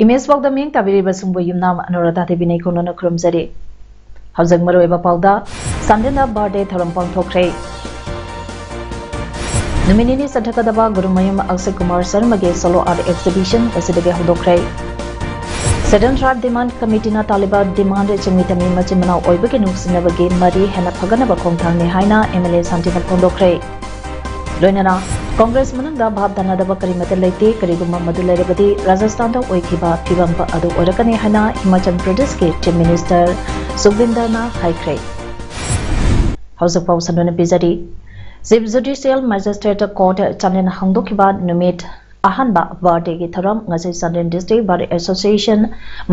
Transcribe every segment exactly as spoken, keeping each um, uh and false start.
Image ꯄꯥꯎꯗꯝ ꯃꯤꯡ ꯇꯥꯕꯤꯔꯤꯕꯁꯤꯡꯕꯨ ꯌꯨꯝꯅꯥꯝ ꯑꯅꯨꯔꯥꯙꯥ ꯗꯦꯕꯤꯅ ꯏꯈꯣꯡꯅꯅ ꯈꯨꯔꯨꯝꯖꯔꯤ꯫ ꯍꯧꯖꯤꯛ ꯃꯔꯨꯑꯣꯏꯕ ꯄꯥꯎꯗ, ꯆꯥꯟꯗꯦꯜꯗ ꯕꯥꯔꯗꯦ ꯊꯧꯔꯝ ꯄꯥꯡꯊꯣꯛꯈ꯭ꯔꯦ꯫ ꯅꯨꯃꯤꯠ ꯅꯤꯅꯤ ꯆꯠꯊꯒꯗꯕ Gurumayum Akshay Kumar ꯁꯔꯃꯒꯤ solo art exhibition ꯉꯁꯤꯗꯒꯤ ꯍꯧꯗꯣꯛꯈ꯭ꯔꯦ꯫ ꯁꯦꯗꯜ ꯇ꯭ꯔꯥꯏꯕ ꯗꯤꯃꯥꯟ ꯀꯃꯤꯇꯤꯅ ꯇꯥꯜꯂꯤꯕ ꯗꯤꯃꯥꯟ ꯆꯤꯡꯃꯤ ꯇꯝꯃꯤ ꯃꯆꯤꯟ ꯃꯅꯥꯎ ꯑꯣꯏꯕꯒꯤ ꯅꯨꯡꯁꯤꯅꯕꯒꯤ ꯃꯔꯤ ꯍꯦꯟꯅ ꯐꯒꯠꯅꯕ ꯈꯣꯡꯊꯥꯡꯅꯤ ꯍꯥꯏꯅ ꯑꯦꯝ ꯑꯦꯜ ꯑꯦ ꯁꯥꯟꯇꯤꯅ ꯐꯣꯡꯗꯣꯛꯈ꯭ꯔꯦ꯫ ꯂꯣꯏꯅꯅ ꯀꯣꯡꯒ꯭ꯔꯦꯁ ꯃꯅꯨꯡꯗ ꯚꯥꯞ ꯇꯥꯅꯗꯕ ꯀꯔꯤꯃꯠꯇ ꯂꯩꯇꯦ, ꯀꯔꯤꯒꯨꯝꯕ ꯃꯗꯨ ꯂꯩꯔꯕꯗꯤ ꯔꯥꯖꯁꯊꯥꯟꯗ ꯑꯣꯏꯈꯤꯕ ꯐꯤꯕꯝ ꯑꯗꯨ ꯑꯣꯏꯔꯛꯀꯅꯤ ꯍꯥꯏꯅ ꯍꯤꯃꯥꯆꯜ ꯄ꯭ꯔꯗꯦꯁꯀꯤ ꯆꯤꯐ ꯃꯤꯅꯤꯁꯇꯔ ꯁꯨꯈꯕꯤꯟꯗꯔꯅ ꯍꯥꯏꯈ꯭ꯔꯦ꯫ ꯍꯧꯖꯤꯛ ꯄꯥꯎ ꯁꯟꯗꯣꯛꯅ ꯄꯤꯖꯔꯤ꯫ ꯆꯤꯐ ꯖꯨꯗꯤꯁꯤꯌꯦꯜ ꯃꯦꯖꯤꯁꯇ꯭ꯔꯦꯠ ꯀꯣꯔꯠ ꯆꯥꯟꯗꯦꯜ ꯍꯥꯡꯗꯣꯛꯈꯤꯕ ꯅꯨꯃꯤꯠ ꯑꯍꯥꯟꯕ ꯕꯥꯔꯗꯦꯒꯤ ꯊꯧꯔꯝ ꯉꯁꯤ ꯆꯥꯟꯗꯦꯜ ꯗꯤꯁꯇ꯭ꯔꯤꯛ ꯕꯥꯔ ꯑꯦꯁꯣꯁꯤꯌꯦꯁꯟ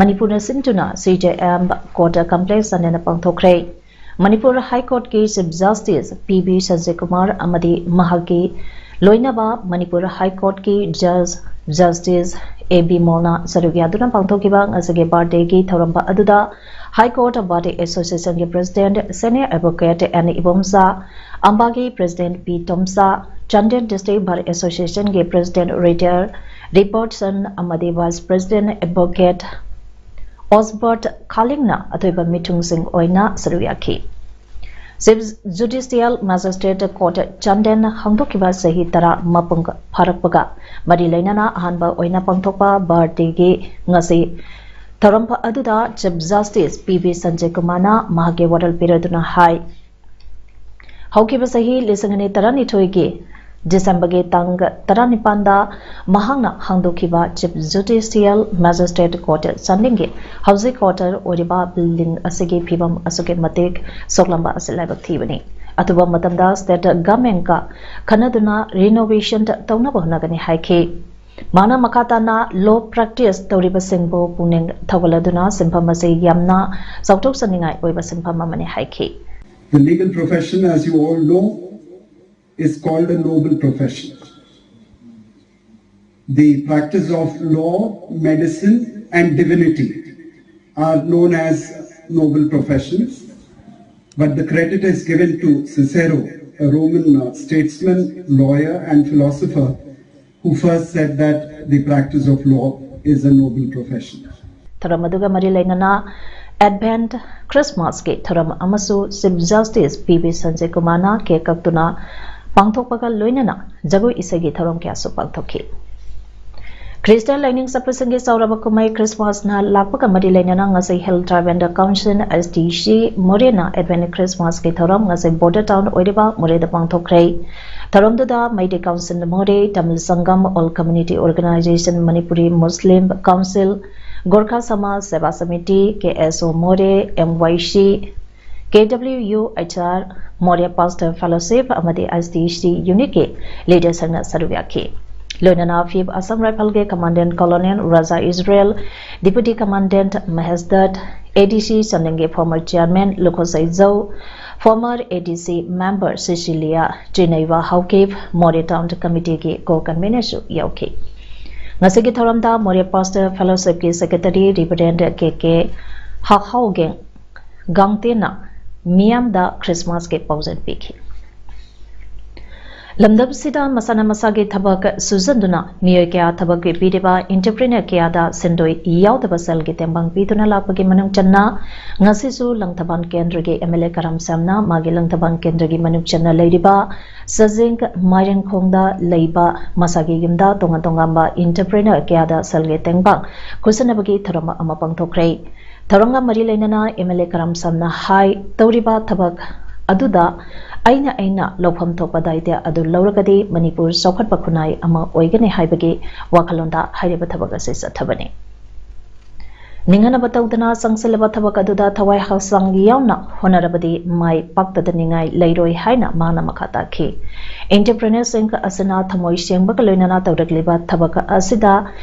ꯃꯅꯤꯄꯨꯔꯅ ꯁꯤꯟꯗꯨꯅ C J M court complex ꯆꯥꯟꯗꯦꯜꯗ ꯄꯥꯡꯊꯣꯛꯈ꯭ꯔꯦ꯫ ꯃꯅꯤꯄꯨꯔ ꯍꯥꯏ ꯀꯣꯔꯠꯀꯤ chief justice P B Sanjay Kumar ꯑꯃꯗꯤ ꯃꯍꯥꯛꯀꯤ ꯂꯣꯏꯅꯕ ꯃꯅꯤꯄꯨꯔ ꯍꯥꯏ ꯀꯣꯔꯠꯀꯤ ꯖꯖ ꯖꯁꯇꯤꯁ ꯑꯦ ꯕꯤ ꯃꯣꯜꯅ ꯁꯔꯨꯛ ꯌꯥꯗꯨꯅ ꯄꯥꯡꯊꯣꯛꯈꯤꯕ ꯉꯁꯤꯒꯤ ꯕꯥꯔꯗꯦꯒꯤ ꯊꯧꯔꯝ ꯑꯗꯨꯗ ꯍꯥꯏ ꯀꯣꯔꯠ ꯕꯥꯔꯗꯦ ꯑꯦꯁꯣꯁꯤꯌꯦꯁꯟꯒꯤ president senior advocate N Ibomcha, ꯑꯝꯕꯥꯒꯤ president P Tomcha, Chandel district bar ꯑꯦꯁꯣꯁꯤꯌꯦꯁꯟꯒꯤ ꯄ꯭ꯔꯁꯤꯗꯦꯟꯠ ꯔꯤꯇꯥꯌꯔ ꯔꯤꯄꯔꯠꯁꯟ ꯑꯃꯗꯤ ꯚꯥꯏꯁ ꯄ꯭ꯔꯁꯤꯗꯦꯟꯠ ꯑꯦꯗꯚꯣꯀꯦꯠ ꯑꯣꯁꯕꯔꯠ ꯈꯥꯂꯤꯡꯅ ꯑꯊꯣꯏꯕ ꯃꯤꯊꯨꯡꯁꯤꯡ ꯑꯣꯏꯅ ꯁꯔꯨꯛ ꯌꯥꯈꯤ꯫ ꯆꯤꯐ ꯖꯨꯗꯤꯁꯤꯌꯦꯜ ꯃꯦꯖꯤꯁꯇ꯭ꯔꯦꯠ ꯀꯣꯔꯠ ꯆꯥꯟꯗꯦꯜ ꯍꯥꯡꯗꯣꯛꯈꯤꯕ ꯆꯍꯤ ꯇꯔꯥ ꯃꯄꯨꯡ ꯐꯥꯔꯛꯄꯒ ꯃꯔꯤ ꯂꯩꯅꯅ ꯑꯍꯥꯟꯕ ꯑꯣꯏꯅ ꯄꯥꯡꯊꯣꯛꯄ ꯕꯥꯔꯗꯦꯒꯤ ꯉꯁꯤ ꯊꯧꯔꯝ ꯑꯗꯨꯗ chief justice P B Sanjay ꯀꯨꯃꯥꯔꯅ ꯃꯍꯥꯛꯀꯤ ꯋꯥꯔꯣꯜ ꯄꯤꯔꯗꯨꯅ ꯍꯥꯏ, ꯍꯧꯈꯤꯕ ꯆꯍꯤ ꯂꯤꯁꯤꯡ ꯑꯅꯤ ꯇꯔꯥꯅꯤꯊꯣꯏꯒꯤ ꯗꯤꯁꯦꯝꯕꯔꯒꯤ ꯇꯥꯡ ꯇꯔꯥꯅꯤꯄꯥꯟꯗ ꯃꯍꯥꯛꯅ ꯍꯥꯡꯗꯣꯛꯈꯤꯕ ꯆꯤꯐ ꯖꯨꯗꯤꯁꯤꯌꯦꯜ ꯃꯦꯖꯤꯁꯇ꯭ꯔꯦꯠ ꯀꯣꯔꯠ ꯆꯥꯟꯗꯦꯜꯒꯤ ꯍꯧꯖꯤꯛ ꯀ꯭ꯋꯥꯇꯔ ꯑꯣꯏꯔꯤꯕ ꯕꯤꯜꯗꯤꯡ ꯑꯁꯤꯒꯤ ꯐꯤꯕꯝ ꯑꯁꯨꯛꯀꯤ ꯃꯇꯤꯛ ꯁꯣꯛꯂꯝꯕ ꯑꯁꯤ ꯂꯥꯏꯕꯛ ꯊꯤꯕꯅꯤ꯫ ꯑꯊꯨꯕ ꯃꯇꯝꯗ ꯁ꯭ꯇꯦꯠ ꯒꯚꯔꯟꯃꯦꯟꯠꯀ ꯈꯟꯅꯗꯨꯅ ꯔꯤꯅꯣꯚꯦꯁꯟ ꯇꯧꯅꯕ ꯍꯣꯠꯅꯒꯅꯤ ꯍꯥꯏꯈꯤ꯫ ꯃꯍꯥꯛꯅ ꯃꯈꯥ ꯇꯥꯅ law practice ꯇꯧꯔꯤꯕꯁꯤꯡꯕꯨ ꯄꯨꯛꯅꯤꯡ ꯊꯧꯒꯠꯂꯗꯨꯅ ꯁꯤꯟꯐꯝ ꯑꯁꯤ ꯌꯥꯝꯅ ꯆꯥꯎꯊꯣꯛꯆꯅꯤꯡꯉꯥꯏ ꯑꯣꯏꯕ ꯁꯤꯟꯐꯝ ꯑꯃꯅꯤ ꯍꯥꯏꯈꯤ꯫ The legal profession, as you all know, is called a noble profession. The practice of law, medicine, and divinity are known as noble professions, but the credit is given to Cicero, a Roman uh, statesman, lawyer, and philosopher, who first said that the practice of law is a noble profession. ꯊꯧꯔꯝ ꯑꯗꯨꯒ ꯃꯔꯤ ꯂꯩꯅꯅ Advent Christmasꯀꯤ ꯊꯧꯔꯝ ꯑꯃꯁꯨ Chief Justice ꯄꯤ B Sanjay ꯀꯨꯃꯥꯔꯅ cake ꯀꯛꯇꯨꯅ ꯄꯥꯡꯊꯣꯛꯄꯒ ꯂꯣꯏꯅꯅ ꯖꯒꯣꯏ ꯏꯁꯩꯒꯤ ꯊꯧꯔꯝ ꯀꯌꯥꯁꯨ ꯄꯥꯡꯊꯣꯛꯈꯤ꯫ ꯈ꯭ꯔꯤꯁꯇꯤꯌꯥꯟ ꯂꯥꯏꯅꯤꯡ ꯆꯠꯄꯁꯤꯡꯒꯤ ꯆꯥꯎꯔꯕ ꯀꯨꯝꯍꯩ ꯈ꯭ꯔꯤꯁꯃꯥꯁꯅ ꯂꯥꯛꯄꯒ ꯃꯔꯤ ꯂꯩꯅꯅ ꯉꯁꯤ Hill Tribal Council, H T C, ꯃꯣꯔꯦꯅ Advent Christmasꯀꯤ ꯊꯧꯔꯝ ꯉꯁꯤ border town ꯑꯣꯏꯔꯤꯕ ꯃꯣꯔꯦꯗ ꯄꯥꯡꯊꯣꯛꯈ꯭ꯔꯦ꯫ ꯊꯧꯔꯝꯗꯨꯗ Meitei Council ꯃꯣꯔꯦ, Tamil Sangam, All Community Organization, Manipuri Muslim Council, Gorkha Samaj Seva Samiti, K S O More, M Y C, K W U H R, Moreh Pastor Fellowship ꯑꯃꯗꯤ H T C unitꯀꯤ leaderꯁꯤꯡꯅ ꯁꯔꯨꯛ ꯌꯥꯈꯤ꯫ ꯂꯣꯏꯅꯅ fifth Assam Riflesꯀꯤ Commandant Colonel Raja Israel, Deputy Commandant Mahesh Dutt, A D C ꯆꯥꯟꯗꯦꯜꯒꯤ former chairman ꯂꯨꯈꯣꯁꯩ ꯖꯧ, former A D C member Cecilia ꯆꯤꯅꯩꯕ Haokip, Moreh Town Committeeꯒꯤ co-convenerꯁꯨ ꯌꯥꯎꯈꯤ꯫ ꯉꯁꯤꯒꯤ ꯊꯧꯔꯝꯗ Moreh Pastor Fellowshipꯀꯤ secretary Reverend K K ꯍꯥꯍꯥꯎꯒꯦꯡ ꯒꯥꯡꯇꯦꯅ ꯃꯤꯌꯥꯝꯗ ꯈ꯭ꯔꯤꯁꯃꯥꯁꯀꯤ ꯄꯥꯎꯖꯦꯜ ꯄꯤꯈꯤ꯫ ꯂꯝꯗꯝꯁꯤꯗ ꯃꯁꯥꯅ ꯃꯁꯥꯒꯤ ꯊꯕꯛ ꯁꯨꯖꯟꯗꯨꯅ ꯃꯤꯑꯣꯏ ꯀꯌꯥ ꯊꯕꯛ ꯄꯤꯔꯤꯕ entrepreneur ꯀꯌꯥꯗ ꯁꯦꯟꯗꯣꯏ ꯌꯥꯎꯗꯕ ꯁꯦꯜꯒꯤ ꯇꯦꯡꯕꯥꯡ ꯄꯤꯗꯨꯅ ꯂꯥꯛꯄꯒꯤ ꯃꯅꯨꯡ ꯆꯟꯅ ꯉꯁꯤꯁꯨ ꯂꯪꯊꯕꯥꯜ ꯀꯦꯟꯗ꯭ꯔꯒꯤ M L A ꯀꯔꯝ ꯁꯝꯅ ꯃꯥꯒꯤ ꯂꯪꯊꯕꯥꯜ ꯀꯦꯟꯗ꯭ꯔꯒꯤ ꯃꯅꯨꯡ ꯆꯟꯅ ꯂꯩꯔꯤꯕ ꯆꯥꯖꯤꯡ ꯃꯥꯏꯔꯦꯡꯈꯣꯡꯗ ꯂꯩꯕ ꯃꯁꯥꯒꯤ ꯌꯨꯝꯗ ꯇꯣꯉꯥꯟ ꯇꯣꯉꯥꯟꯕ entrepreneur ꯀꯌꯥꯗ ꯁꯦꯜꯒꯤ ꯇꯦꯡꯕꯥꯡ ꯈꯨꯠꯁꯤꯟꯅꯕꯒꯤ ꯊꯧꯔꯝ ꯑꯃ ꯄꯥꯡꯊꯣꯛꯈ꯭ꯔꯦ꯫ ꯊꯧꯔꯝꯒ ꯃꯔꯤ ꯂꯩꯅꯅ M L A ꯀꯔꯝ ꯁꯝꯅ ꯍꯥꯏ, ꯇꯧꯔꯤꯕ ꯊꯕꯛ ꯑꯗꯨꯗ ꯑꯩꯅ ꯑꯩꯅ ꯂꯧꯐꯝ ꯊꯣꯛꯄ ꯗꯥꯏꯇ꯭ꯌ ꯑꯗꯨ ꯂꯧꯔꯒꯗꯤ ꯃꯅꯤꯄꯨꯔ ꯆꯥꯎꯈꯠꯄ ꯈꯨꯟꯅꯥꯏ ꯑꯃ ꯑꯣꯏꯒꯅꯤ ꯍꯥꯏꯕꯒꯤ ꯋꯥꯈꯜꯂꯣꯟꯗ ꯍꯥꯏꯔꯤꯕ ꯊꯕꯛ ꯑꯁꯤ ꯆꯠꯊꯕꯅꯤ꯫ ꯅꯤꯡꯍꯟꯅꯕ ꯇꯧꯗꯅ ꯆꯪꯁꯤꯜꯂꯕ ꯊꯕꯛ ꯑꯗꯨꯗ ꯊꯋꯥꯏ ꯍꯛꯆꯥꯡ ꯌꯥꯎꯅ ꯍꯣꯠꯅꯔꯕꯗꯤ ꯃꯥꯏ ꯄꯥꯛꯇꯗꯅꯤꯡꯉꯥꯏ ꯂꯩꯔꯣꯏ ꯍꯥꯏꯅ ꯃꯍꯥꯛꯅ ꯃꯈꯥ ꯇꯥꯈꯤ꯫ Entrepreneurꯁꯤꯡ ꯑꯁꯤꯅ ꯊꯃꯣꯏ ꯁꯦꯡꯕꯒ ꯂꯣꯏꯅꯅ ꯇꯧꯔꯛꯂꯤꯕ ꯊꯕꯛ ꯑꯁꯤꯗ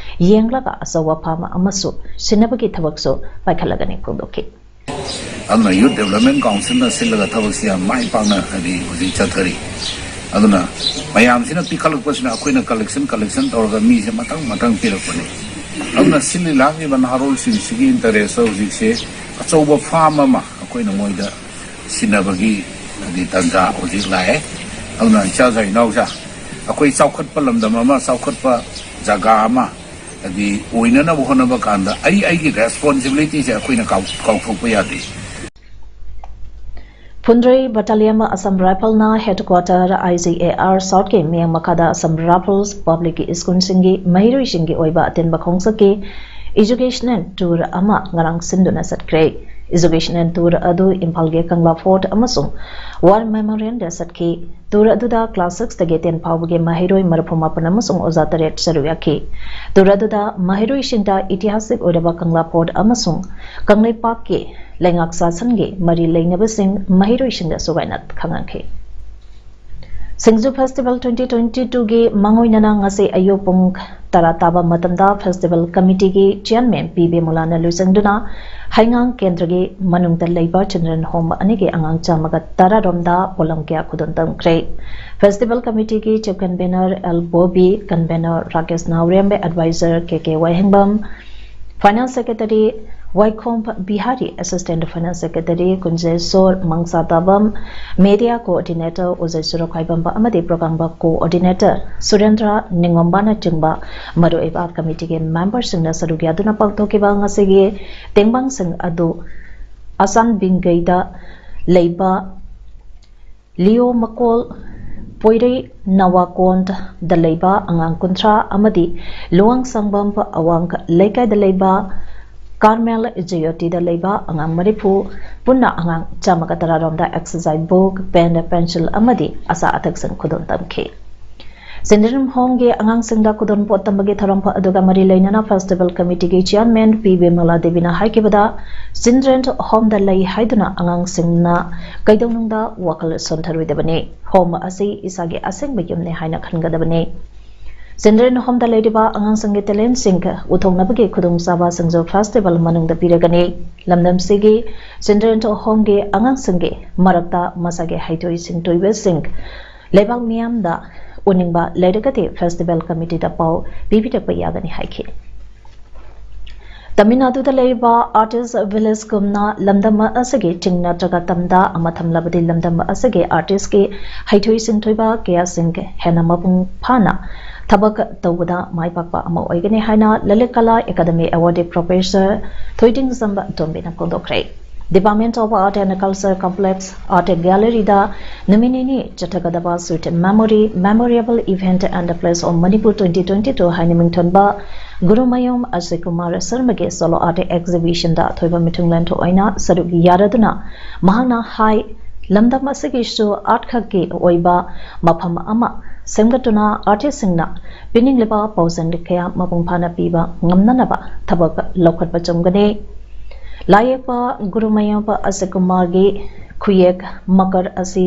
ꯌꯦꯡꯂꯒ ꯑꯆꯧꯕ ꯐꯥꯝ ꯑꯃꯁꯨ ꯁꯤꯟꯅꯕꯒꯤ ꯊꯕꯛꯁꯨ ꯄꯥꯏꯈꯠꯂꯒꯅꯤ ꯐꯣꯡꯗꯣꯛꯈꯤ꯫ ꯑꯗꯨꯅ Youth Development Councilꯅ ꯁꯤꯜꯂꯒ ꯊꯕꯛꯁꯤ ꯌꯥꯝ ꯃꯥꯏ ꯄꯥꯛꯅ ꯍꯥꯏꯗꯤ ꯍꯧꯖꯤꯛ ꯆꯠꯊꯔꯤ꯫ ꯑꯗꯨꯅ ꯃꯌꯥꯝꯁꯤꯅ ꯄꯤꯈꯠꯂꯛꯄꯁꯤꯅ ꯑꯩꯈꯣꯏꯅ collection collection ꯇꯧꯔꯒ ꯃꯤꯁꯦ ꯃꯊꯪ ꯃꯊꯪ ꯄꯤꯔꯛꯄꯅꯤ꯫ ꯑꯗꯨꯅ ꯁꯤꯜꯂꯤ ꯂꯥꯡꯂꯤꯕ ꯅꯍꯥꯔꯣꯜꯁꯤꯡꯁꯤꯒꯤ interest ꯍꯧꯖꯤꯛꯁꯦ ꯑꯆꯧꯕ farm ꯑꯃ ꯑꯩꯈꯣꯏꯅ ꯃꯣꯏꯗ ꯁꯤꯟꯅꯕꯒꯤ ꯍꯥꯏꯗꯤ ꯇꯥꯟꯖꯥ ꯍꯧꯖꯤꯛ ꯂꯥꯛꯑꯦ꯫ ꯑꯗꯨꯅ ꯏꯆꯥꯖꯥ ꯏꯅꯥꯎꯖꯥ ꯑꯩꯈꯣꯏ ꯆꯥꯎꯈꯠꯄ ꯂꯝꯗꯝ ꯑꯃ, ꯆꯥꯎꯈꯠꯄ ꯖꯒꯥ ꯑꯃ ꯍꯥꯏꯗꯤ ꯑꯣꯏꯅꯅꯕ ꯍꯣꯠꯅꯕ ꯀꯥꯟꯗ ꯑꯩ ꯑꯩꯒꯤ responsibilityꯁꯦ ꯑꯩꯈꯣꯏꯅ ꯀꯥꯎ-, ꯀꯥꯎꯊꯣꯛꯄ ꯌꯥꯗꯦ꯫ ꯐꯨꯟꯗ꯭ꯔꯩ Battalion Assam Riflesꯅ headquarter I G A R Southꯀꯤ ꯃꯤꯠꯌꯦꯡ ꯃꯈꯥꯗ Assam Rifles Public Schoolꯁꯤꯡꯒꯤ ꯃꯍꯩꯔꯣꯏꯁꯤꯡꯒꯤ ꯑꯣꯏꯕ ꯑꯇꯦꯟꯕ ꯈꯣꯡꯆꯠꯀꯤ educational tour ꯑꯃ ꯉꯔꯥꯡ ꯁꯤꯟꯗꯨꯅ ꯆꯠꯈ꯭ꯔꯦ꯫ Educational tour ꯑꯗꯨ ꯏꯝꯐꯥꯜꯒꯤ ꯀꯪꯂꯥ Fort ꯑꯃꯁꯨꯡ War Memorialꯗ ꯆꯠꯈꯤ꯫ Tour ꯑꯗꯨꯗ class sixꯇꯒꯤ ten ꯐꯥꯎꯕꯒꯤ ꯃꯍꯩꯔꯣꯏ ꯃꯔꯤꯐꯨ ꯃꯥꯄꯟ ꯑꯃꯁꯨꯡ ꯑꯣꯖꯥ ꯇꯔꯦꯠ ꯁꯔꯨꯛ ꯌꯥꯈꯤ꯫ Tour ꯑꯗꯨꯗ ꯃꯍꯩꯔꯣꯏꯁꯤꯡꯗ ꯏꯇꯤꯍꯥꯁꯤꯛ ꯑꯣꯏꯔꯕ ꯀꯪꯂꯥ Fort ꯑꯃꯁꯨꯡ ꯀꯪꯂꯩꯄꯥꯛꯀꯤ ꯂꯩꯉꯥꯛ ꯁꯥꯁꯟꯒꯤ ꯃꯔꯤ ꯂꯩꯅꯕꯁꯤꯡ ꯃꯍꯩꯔꯣꯏꯁꯤꯡꯗ ꯁꯣꯒꯥꯏꯅ ꯈꯪꯍꯟꯈꯤ꯫ ꯁꯤꯡꯖꯨ Festival twenty twenty twoꯒꯤ ꯃꯥꯡꯑꯣꯏꯅꯅ ꯉꯁꯤ ꯑꯌꯨꯛ ꯄꯨꯡ ꯇꯔꯥ ꯇꯥꯕ ꯃꯇꯝꯗ Festival Committeeꯒꯤ Chairman ꯄꯤ ꯕꯤꯃꯣꯂꯥꯅ ꯂꯨꯆꯤꯡꯗꯨꯅ ꯍꯩꯉꯥꯡ ꯀꯦꯟꯗ꯭ꯔꯒꯤ ꯃꯅꯨꯡꯗ ꯂꯩꯕ Children Home ꯑꯅꯤꯒꯤ ꯑꯉꯥꯡ ꯆꯥꯝꯃꯒ ꯇꯔꯥ ꯔꯣꯝꯗ ꯄꯣꯠꯂꯝ ꯀꯌꯥ ꯈꯨꯗꯣꯜ ꯇꯝꯈ꯭ꯔꯦ꯫ Festival Committeeꯒꯤ Chief Convener L Bobby, Convener Rakesh Naorem, Advisor K K Waihengbam, Finance Secretary ꯋꯥꯏꯈꯣꯝ Bihari, Assistant Finance Secretary ꯀꯨꯟꯖꯦꯁꯣꯔ ꯃꯪꯁꯥꯇꯥꯕꯝ, Media Coordinator ꯎꯖꯩ ꯁꯨꯔꯈꯥꯏꯕꯝꯕ ꯑꯃꯗꯤ Program Coordinator ꯁꯨꯔꯦꯟꯗ꯭ꯔ ꯅꯤꯡꯉꯣꯝꯕꯅꯆꯤꯡꯕ ꯃꯔꯨꯑꯣꯏꯕ committeeꯒꯤ memberꯁꯤꯡꯅ ꯁꯔꯨꯛ ꯌꯥꯗꯨꯅ ꯄꯥꯡꯊꯣꯛꯈꯤꯕ ꯉꯁꯤꯒꯤ ꯇꯦꯡꯕꯥꯡꯁꯤꯡ ꯑꯗꯨ ꯑꯁꯥꯝ ꯕꯤꯡꯒꯩꯗ ꯂꯩꯕ ꯂꯤꯌꯣ ꯃꯀꯣꯜ ꯄꯣꯏꯔꯩ ꯅꯋꯥꯀꯣꯟꯗ ꯂꯩꯕ ꯑꯉꯥꯡ ꯀꯨꯟꯊ꯭ꯔꯥ ꯑꯃꯗꯤ ꯂꯨꯋꯥꯡꯁꯪꯕꯝ ꯑꯋꯥꯡ ꯂꯩꯀꯥꯏꯗ ꯂꯩꯕ ꯀꯥꯔꯃꯦꯜ ꯖꯌꯣꯇꯤꯗ ꯂꯩꯕ ꯑꯉꯥꯡ ꯃꯔꯤꯐꯨ, ꯄꯨꯟꯅ ꯑꯉꯥꯡ ꯆꯥꯝꯃꯒ ꯇꯔꯥꯔꯣꯝꯗ exercise book, pen, pencil ꯑꯃꯗꯤ ꯑꯆꯥ ꯑꯊꯛꯁꯤꯡ ꯈꯨꯗꯣꯜ ꯇꯝꯈꯤ꯫ Children Homeꯒꯤ ꯑꯉꯥꯡꯁꯤꯡꯗ ꯈꯨꯗꯣꯜꯄꯣꯠ ꯇꯝꯕꯒꯤ ꯊꯧꯔꯝ ꯑꯗꯨꯒ ꯃꯔꯤ ꯂꯩꯅꯅ Festival Committeeꯒꯤ Chairman ꯄꯤ ꯕꯤꯃꯂꯥ ꯗꯦꯕꯤꯅ ꯍꯥꯏꯈꯤꯕꯗ, Children Homeꯗ ꯂꯩ ꯍꯥꯏꯗꯨꯅ ꯑꯉꯥꯡꯁꯤꯡꯅ ꯀꯩꯗꯧꯅꯨꯡꯗ ꯋꯥꯈꯜ ꯁꯣꯟꯊꯔꯣꯏꯗꯕꯅꯤ꯫ Home ꯑꯁꯤ ꯏꯁꯥꯒꯤ ꯑꯁꯦꯡꯕ ꯌꯨꯝꯅꯤ ꯍꯥꯏꯅ ꯈꯟꯒꯗꯕꯅꯤ꯫ Children Homeꯗ ꯂꯩꯔꯤꯕ ꯑꯉꯥꯡꯁꯤꯡꯒꯤ talentꯁꯤꯡ ꯎꯠꯊꯣꯛꯅꯕꯒꯤ ꯈꯨꯗꯣꯡꯆꯥꯕꯁꯤꯡꯁꯨ festival ꯃꯅꯨꯡꯗ ꯄꯤꯔꯒꯅꯤ꯫ ꯂꯝꯗꯝꯁꯤꯒꯤ Children Homeꯒꯤ ꯑꯉꯥꯡꯁꯤꯡꯒꯤ ꯃꯔꯛꯇ ꯃꯁꯥꯒꯤ ꯍꯩꯊꯣꯏ ꯁꯤꯡꯊꯣꯏꯕꯁꯤꯡ ꯂꯩꯕꯥꯛ ꯃꯤꯌꯥꯝꯗ ꯎꯅꯤꯡꯕ ꯂꯩꯔꯒꯗꯤ festival committeeꯗ ꯄꯥꯎ ꯄꯤꯕꯤꯔꯛꯄ ꯌꯥꯒꯅꯤ ꯍꯥꯏꯈꯤ꯫ ꯇꯥꯃꯤꯜ ꯅꯥꯗꯨꯗ ꯂꯩꯔꯤꯕ Artist Villageꯒꯨꯝꯅ ꯂꯝꯗꯝ ꯑꯁꯤꯒꯤ ꯆꯤꯡ ꯅꯠꯇ꯭ꯔꯒ ꯇꯝꯗ ꯑꯃ ꯊꯝꯂꯕꯗꯤ ꯂꯝꯗꯝ ꯑꯁꯤꯒꯤ artistꯀꯤ ꯍꯩꯊꯣꯏ ꯁꯤꯡꯊꯣꯏꯕ ꯀꯌꯥꯁꯤꯡ ꯍꯦꯟꯅ ꯃꯄꯨꯡ ꯐꯥꯅ ꯊꯕꯛ ꯇꯧꯕꯗ ꯃꯥꯏ ꯄꯥꯛꯄ ꯑꯃ ꯑꯣꯏꯒꯅꯤ ꯍꯥꯏꯅ ꯂꯂꯤꯠ ꯀꯂꯥ academy awardee professor ꯊꯣꯏꯗꯤꯡꯖꯝꯕ ꯇꯣꯝꯕꯤꯅ ꯐꯣꯡꯗꯣꯛꯈ꯭ꯔꯦ꯫ Department of Art and Culture Complex Art Galleryꯗ ꯅꯨꯃꯤꯠ ꯅꯤꯅꯤ ꯆꯠꯊꯒꯗꯕ Sweet Memory Memorable Event and Place of Manipur twenty twenty-two ꯍꯥꯏꯅ ꯃꯤꯡꯊꯣꯟꯕ ꯒꯨꯔꯨꯃꯌꯨꯝ ꯑꯖꯌ ꯀꯨꯃꯥꯔ ꯁꯔꯃꯒꯤ solo art exhibitionꯗ ꯑꯊꯣꯏꯕ ꯃꯤꯊꯨꯡꯂꯦꯟ ꯑꯣꯏꯅ ꯁꯔꯨꯛ ꯌꯥꯔꯗꯨꯅ ꯃꯍꯥꯛꯅ ꯍꯥꯏ, ꯂꯝꯗꯝ ꯑꯁꯤꯒꯤꯁꯨ art ꯈꯛꯀꯤ ꯑꯣꯏꯕ ꯃꯐꯝ ꯑꯃ ꯁꯦꯝꯒꯠꯇꯨꯅ artistꯁꯤꯡꯅ ꯄꯤꯅꯤꯡꯂꯤꯕ ꯄꯥꯎꯖꯦꯜ ꯀꯌꯥ ꯃꯄꯨꯡ ꯐꯥꯅ ꯄꯤꯕ ꯉꯝꯅꯅꯕ ꯊꯕꯛ ꯂꯧꯈꯠꯄ ꯆꯨꯝꯒꯅꯤ꯫ ꯂꯥꯏꯌꯦꯛꯄ ꯒꯨꯔꯨꯃꯌꯨꯝ ꯑꯖꯌ ꯀꯨꯃꯥꯔꯒꯤ ꯈꯨꯌꯦꯛ ꯃꯀꯔ ꯑꯁꯤ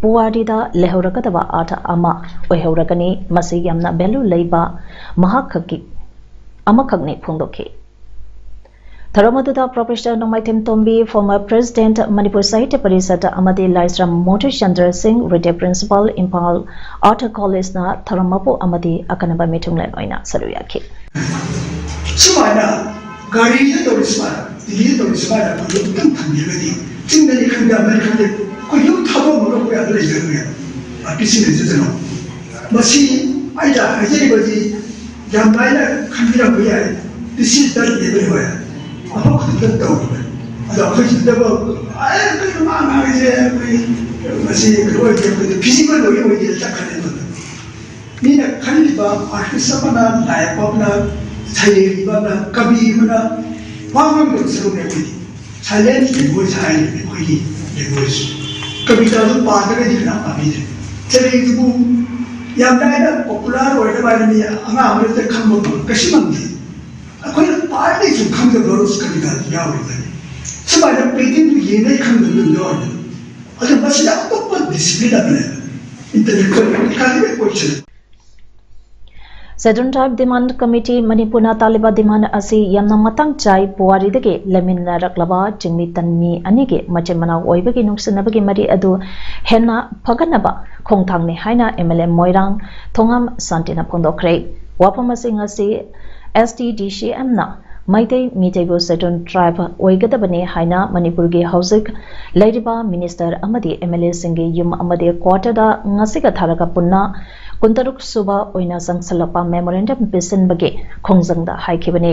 ꯄꯨꯋꯥꯔꯤꯗ ꯂꯩꯍꯧꯔꯒꯗꯕ art ꯑꯃ ꯑꯣꯏꯍꯧꯔꯒꯅꯤ꯫ ꯃꯁꯤ ꯌꯥꯝꯅ value ꯂꯩꯕ ꯃꯍꯥꯛ ꯈꯛꯀꯤ ꯑꯃꯈꯛꯅꯤ ꯐꯣꯡꯗꯣꯛꯈꯤ꯫ ꯊꯧꯔꯝ ꯑꯗꯨꯗ Professor ꯅꯣꯡꯃꯥꯏꯊꯦꯝ ꯇꯣꯝꯕꯤ, former President Manipur Sahitya Parishad ꯑꯃꯗꯤ ꯂꯥꯏꯁ꯭ꯔꯝ ꯃꯣꯇꯤꯆꯟꯗ꯭ꯔ ꯁꯤꯡ, Retired Principal, Imphal Art Collegeꯅ ꯊꯧꯔꯝ ꯃꯄꯨ ꯑꯃꯗꯤ ꯑꯀꯟꯕ ꯃꯤꯊꯨꯡꯂꯦꯟ ꯑꯣꯏꯅ ꯁꯔꯨꯛ ꯌꯥꯈꯤ꯫ ꯁꯨꯃꯥꯏꯅ ꯒꯥꯔꯤꯗ ꯇꯧꯔꯤ ꯁꯨꯃꯥꯏꯅ, ꯗꯤꯜꯂꯤꯗ ꯇꯧꯔꯤ ꯁꯨꯃꯥꯏꯅ ꯑꯩꯈꯣꯏ ꯑꯃꯨꯛꯇꯪ ꯊꯝꯕꯤꯔꯒꯗꯤ ꯆꯤꯡꯗꯅꯤ ꯈꯪꯗꯦ, ꯑꯃꯅꯤ ꯈꯪꯗꯦ, ꯑꯩꯈꯣꯏ ꯌꯨꯝ ꯊꯥꯗꯣꯛꯑꯝꯃꯒ ꯑꯩꯈꯣꯏ ꯑꯗꯨ ꯂꯩꯖꯔꯨꯔꯦ꯫ ꯑꯥꯔꯇꯤꯁꯁꯤꯡ ꯂꯩꯖꯗꯅ ꯃꯁꯤ ꯑꯩꯅ ꯍꯥꯏꯖꯔꯤꯕꯁꯤ ꯌꯥꯝ ꯂꯥꯏꯅ ꯈꯟꯕꯤꯔꯝꯕ ꯌꯥꯏ꯫ ꯗꯤꯁꯤꯖꯟ ꯂꯦꯕꯔ ꯑꯣꯏ ꯑꯐꯕ ꯈꯛꯇ ꯇꯧꯕ꯫ ꯑꯗꯣ ꯑꯩꯈꯣꯏ ꯁꯤꯗꯕꯨ ꯑꯦ ꯀꯩꯅꯣ ꯃꯥ ꯉꯥꯡꯉꯤꯁꯦ ꯑꯩꯈꯣꯏ ꯃꯁꯤ ꯀꯩꯅꯣ ꯑꯣꯏꯗꯦ, ꯑꯩꯈꯣꯏꯗꯤ ꯐꯤꯖꯤꯀꯦꯜ ꯑꯣꯏ ꯑꯣꯏꯗꯦ ꯆꯠꯈ꯭ꯔꯦ ꯑꯗꯨꯅ꯫ ꯃꯤꯅ ꯈꯜꯂꯤꯕ ꯑꯥꯔꯇꯤꯁ ꯑꯃꯅ, ꯂꯥꯏ ꯌꯦꯛꯄ ꯑꯃꯅ, ꯁꯩꯔꯦꯡ ꯏꯕ ꯑꯃꯅ, ꯀꯕꯤ ꯑꯃꯅ ꯋꯥ ꯉꯥꯡꯗꯕ ꯁꯔꯨꯛꯅꯦ ꯑꯩꯈꯣꯏꯗꯤ꯫ ꯁꯥꯏꯂꯦꯟ ꯂꯦꯡꯒ꯭ꯋꯦꯖ ꯍꯥꯏꯔꯤꯕꯅꯤ ꯑꯩꯈꯣꯏꯒꯤ ꯂꯦꯡꯒ꯭ꯋꯦꯖ꯫ ꯀꯕꯤꯇꯥꯗꯨ ꯄꯥꯗ꯭ꯔꯒꯗꯤ ꯀꯅꯥ ꯄꯥꯕꯤꯗꯦ? ꯁꯩꯔꯦꯡꯗꯨꯕꯨ ꯌꯥꯝ ꯂꯥꯏꯅ ꯄꯣꯄꯨꯂꯔ ꯑꯣꯏꯅꯕ ꯍꯥꯏꯅ ꯃꯤ ꯑꯉꯥꯡ ꯑꯃꯗ ꯈꯪꯕ ꯉꯝ-, ꯀꯩꯁꯨ ꯉꯝꯗꯦ꯫ ꯑꯩꯈꯣꯏꯅ ꯄꯥꯔꯗꯩꯁꯨ ꯈꯪꯗꯕ ꯔꯨꯜꯁ ꯀꯔꯤ ꯀꯔꯥ ꯌꯥꯎꯔꯤꯕꯅꯤ꯫ ꯁꯨꯃꯥꯏꯅ ꯄꯦꯀꯤꯡꯗꯨ ꯌꯦꯡꯉꯩ ꯈꯪꯗꯕ ꯑꯗꯨꯝ ꯌꯥꯎꯔꯤꯕꯅꯤ꯫ ꯑꯗꯨ ꯃꯁꯤꯗ ꯑꯇꯣꯞꯄ ꯗꯤꯁꯤꯄ꯭ꯂꯤꯟ ꯑꯃ ꯂꯩꯕ, intellectual ꯀꯜꯇꯤꯚꯦꯠ ꯑꯣꯏꯁꯤꯜꯂꯦ꯫ Scheduled Tribe Demand Committee ꯃꯅꯤꯄꯨꯔꯅ ꯇꯥꯜꯂꯤꯕ demand ꯑꯁꯤ ꯌꯥꯝꯅ ꯃꯇꯥꯡ ꯆꯥꯏ꯫ ꯄꯨꯋꯥꯔꯤꯗꯒꯤ ꯂꯩꯃꯤꯟꯅꯔꯛꯂꯕ ꯆꯤꯡꯃꯤ ꯇꯝꯃꯤ ꯑꯅꯤꯒꯤ ꯃꯆꯤꯟ ꯃꯅꯥꯎ ꯑꯣꯏꯕꯒꯤ ꯅꯨꯡꯁꯤꯅꯕꯒꯤ ꯃꯔꯤ ꯑꯗꯨ ꯍꯦꯟꯅ ꯐꯒꯠꯅꯕ ꯈꯣꯡꯊꯥꯡꯅꯤ ꯍꯥꯏꯅ ꯑꯦꯝ ꯑꯦꯜ ꯑꯦ ꯃꯣꯏꯔꯥꯡ ꯊꯣꯉꯥꯝ ꯁꯥꯟꯇꯤꯅ ꯐꯣꯡꯗꯣꯛꯈ꯭ꯔꯦ꯫ ꯋꯥꯐꯝ ꯑꯁꯤ ꯉꯁꯤ ꯑꯦꯁ ꯇꯤ ꯗꯤ ꯁꯤ ꯑꯦꯝꯅ ꯃꯩꯇꯩ ꯃꯤꯇꯩꯕꯨ Scheduled Tribe ꯑꯣꯏꯒꯗꯕꯅꯤ ꯍꯥꯏꯅ ꯃꯅꯤꯄꯨꯔꯒꯤ ꯍꯧꯖꯤꯛ ꯂꯩꯔꯤꯕ ꯃꯤꯅꯤꯁꯇꯔ ꯑꯃꯗꯤ ꯑꯦꯝ ꯑꯦꯜ ꯑꯦꯁꯤꯡꯒꯤ ꯌꯨꯝ ꯑꯃꯗꯤ ꯀ꯭ꯋꯥꯇꯔꯗ ꯉꯁꯤꯒ ꯊꯥꯔꯒ ꯄꯨꯟꯅ ꯀꯨꯟꯇꯔꯨꯛ ꯁꯨꯕ ꯑꯣꯏꯅ ꯆꯪꯁꯤꯜꯂꯛꯄ ꯃꯦꯃꯣꯔꯦꯟꯗꯝ ꯄꯤꯁꯤꯟꯕꯒꯤ ꯈꯣꯡꯖꯪꯗ ꯍꯥꯏꯈꯤꯕꯅꯤ꯫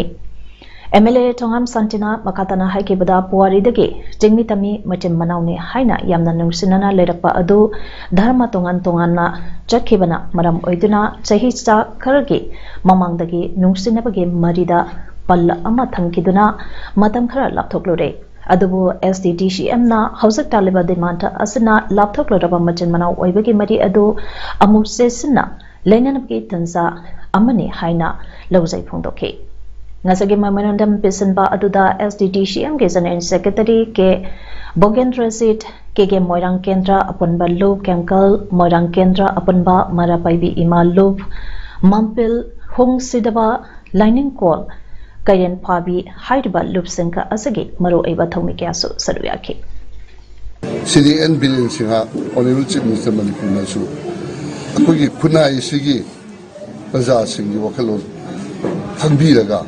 ꯑꯦꯝ ꯑꯦꯜ ꯑꯦ ꯊꯣꯉꯥꯝ ꯁꯥꯟꯇꯤꯅ ꯃꯈꯥ ꯇꯥꯅ ꯍꯥꯏꯈꯤꯕꯗ, ꯄꯨꯋꯥꯔꯤꯗꯒꯤ ꯆꯤꯡꯃꯤ ꯇꯝꯃꯤ ꯃꯆꯤꯟ ꯃꯅꯥꯎꯅꯤ ꯍꯥꯏꯅ ꯌꯥꯝꯅ ꯅꯨꯡꯁꯤꯅꯅ ꯂꯩꯔꯛꯄ ꯑꯗꯨ ꯙꯔꯃ ꯇꯣꯉꯥꯟ ꯇꯣꯉꯥꯟꯅ ꯆꯠꯈꯤꯕꯅ ꯃꯔꯝ ꯑꯣꯏꯗꯨꯅ ꯆꯍꯤ ꯆꯥ ꯈꯔꯒꯤ ꯃꯃꯥꯡꯗꯒꯤ ꯅꯨꯡꯁꯤꯅꯕꯒꯤ ꯃꯔꯤꯗ ꯄꯜ ꯑꯃ ꯊꯝꯈꯤꯗꯨꯅ ꯃꯇꯝ ꯈꯔ ꯂꯥꯞꯊꯣꯛꯂꯨꯔꯦ꯫ ꯑꯗꯨꯕꯨ ꯑꯦꯁ ꯇꯤ ꯗꯤ ꯁꯤ ꯑꯦꯝꯅ ꯍꯧꯖꯤꯛ ꯇꯥꯜꯂꯤꯕ demand ꯑꯁꯤꯅ ꯂꯥꯞꯊꯣꯛꯂꯨꯔꯕ ꯃꯆꯤꯟ ꯃꯅꯥꯎ ꯑꯣꯏꯕꯒꯤ ꯃꯔꯤ ꯑꯗꯨ ꯑꯃꯨꯛ ꯆꯦꯠꯁꯤꯟꯅ ꯂꯩꯅꯅꯕꯒꯤ ꯇꯥꯟꯖꯥ ꯑꯃꯅꯤ ꯍꯥꯏꯅ ꯂꯧꯖꯩ ꯐꯣꯡꯗꯣꯛꯈꯤ꯫ ꯉꯁꯤꯒꯤ ꯃꯦꯃꯣꯔꯦꯟꯗꯝ ꯄꯤꯁꯤꯟꯕ ꯑꯗꯨꯗ ꯑꯦꯁ ꯇꯤ ꯗꯤ ꯁꯤ ꯑꯦꯝꯒꯤ ꯖꯦꯅꯔꯦꯜ ꯁꯦꯀ꯭ꯔꯦꯇꯔꯤ ꯀꯦ ꯚꯣꯒꯦꯟꯗ꯭ꯔꯖꯤꯠ, ꯀꯦ ꯀꯦ ꯃꯣꯏꯔꯥꯡ ꯀꯦꯟꯗ꯭ꯔ ꯑꯄꯨꯟꯕ ꯂꯨꯞ, ꯀꯦꯡꯀꯜ ꯃꯣꯏꯔꯥꯡ ꯀꯦꯟꯗ꯭ꯔ ꯑꯄꯨꯟꯕ ꯃꯔꯥꯄꯥꯏꯕꯤ ꯏꯃꯥ ꯂꯨꯞ, ꯃꯝꯄꯤꯜ ꯍꯣꯡꯁꯤꯗꯕ ꯂꯥꯏꯅꯤꯡꯀꯣꯜ ꯀꯩꯔꯦꯟ ꯐꯥꯕꯤ ꯍꯥꯏꯔꯤꯕ ꯂꯨꯞꯁꯤꯡ ꯑꯁꯤꯒꯤ ꯃꯔꯨꯑꯣꯏꯕ ꯊꯧꯃꯤ ꯀꯌꯥꯁꯨ ꯁꯔꯨꯛ ꯌꯥꯈꯤ꯫ Shri N Biren Singh, Honourable Chief Minister ꯃꯅꯤꯄꯨꯔꯅꯁꯨ ꯑꯩꯈꯣꯏꯒꯤ ꯈꯨꯟꯅꯥꯏ ꯑꯁꯤꯒꯤ ꯄ꯭ꯔꯖꯥꯁꯤꯡꯒꯤ ꯋꯥꯈꯜꯂꯣꯟ ꯈꯪꯕꯤꯔꯒ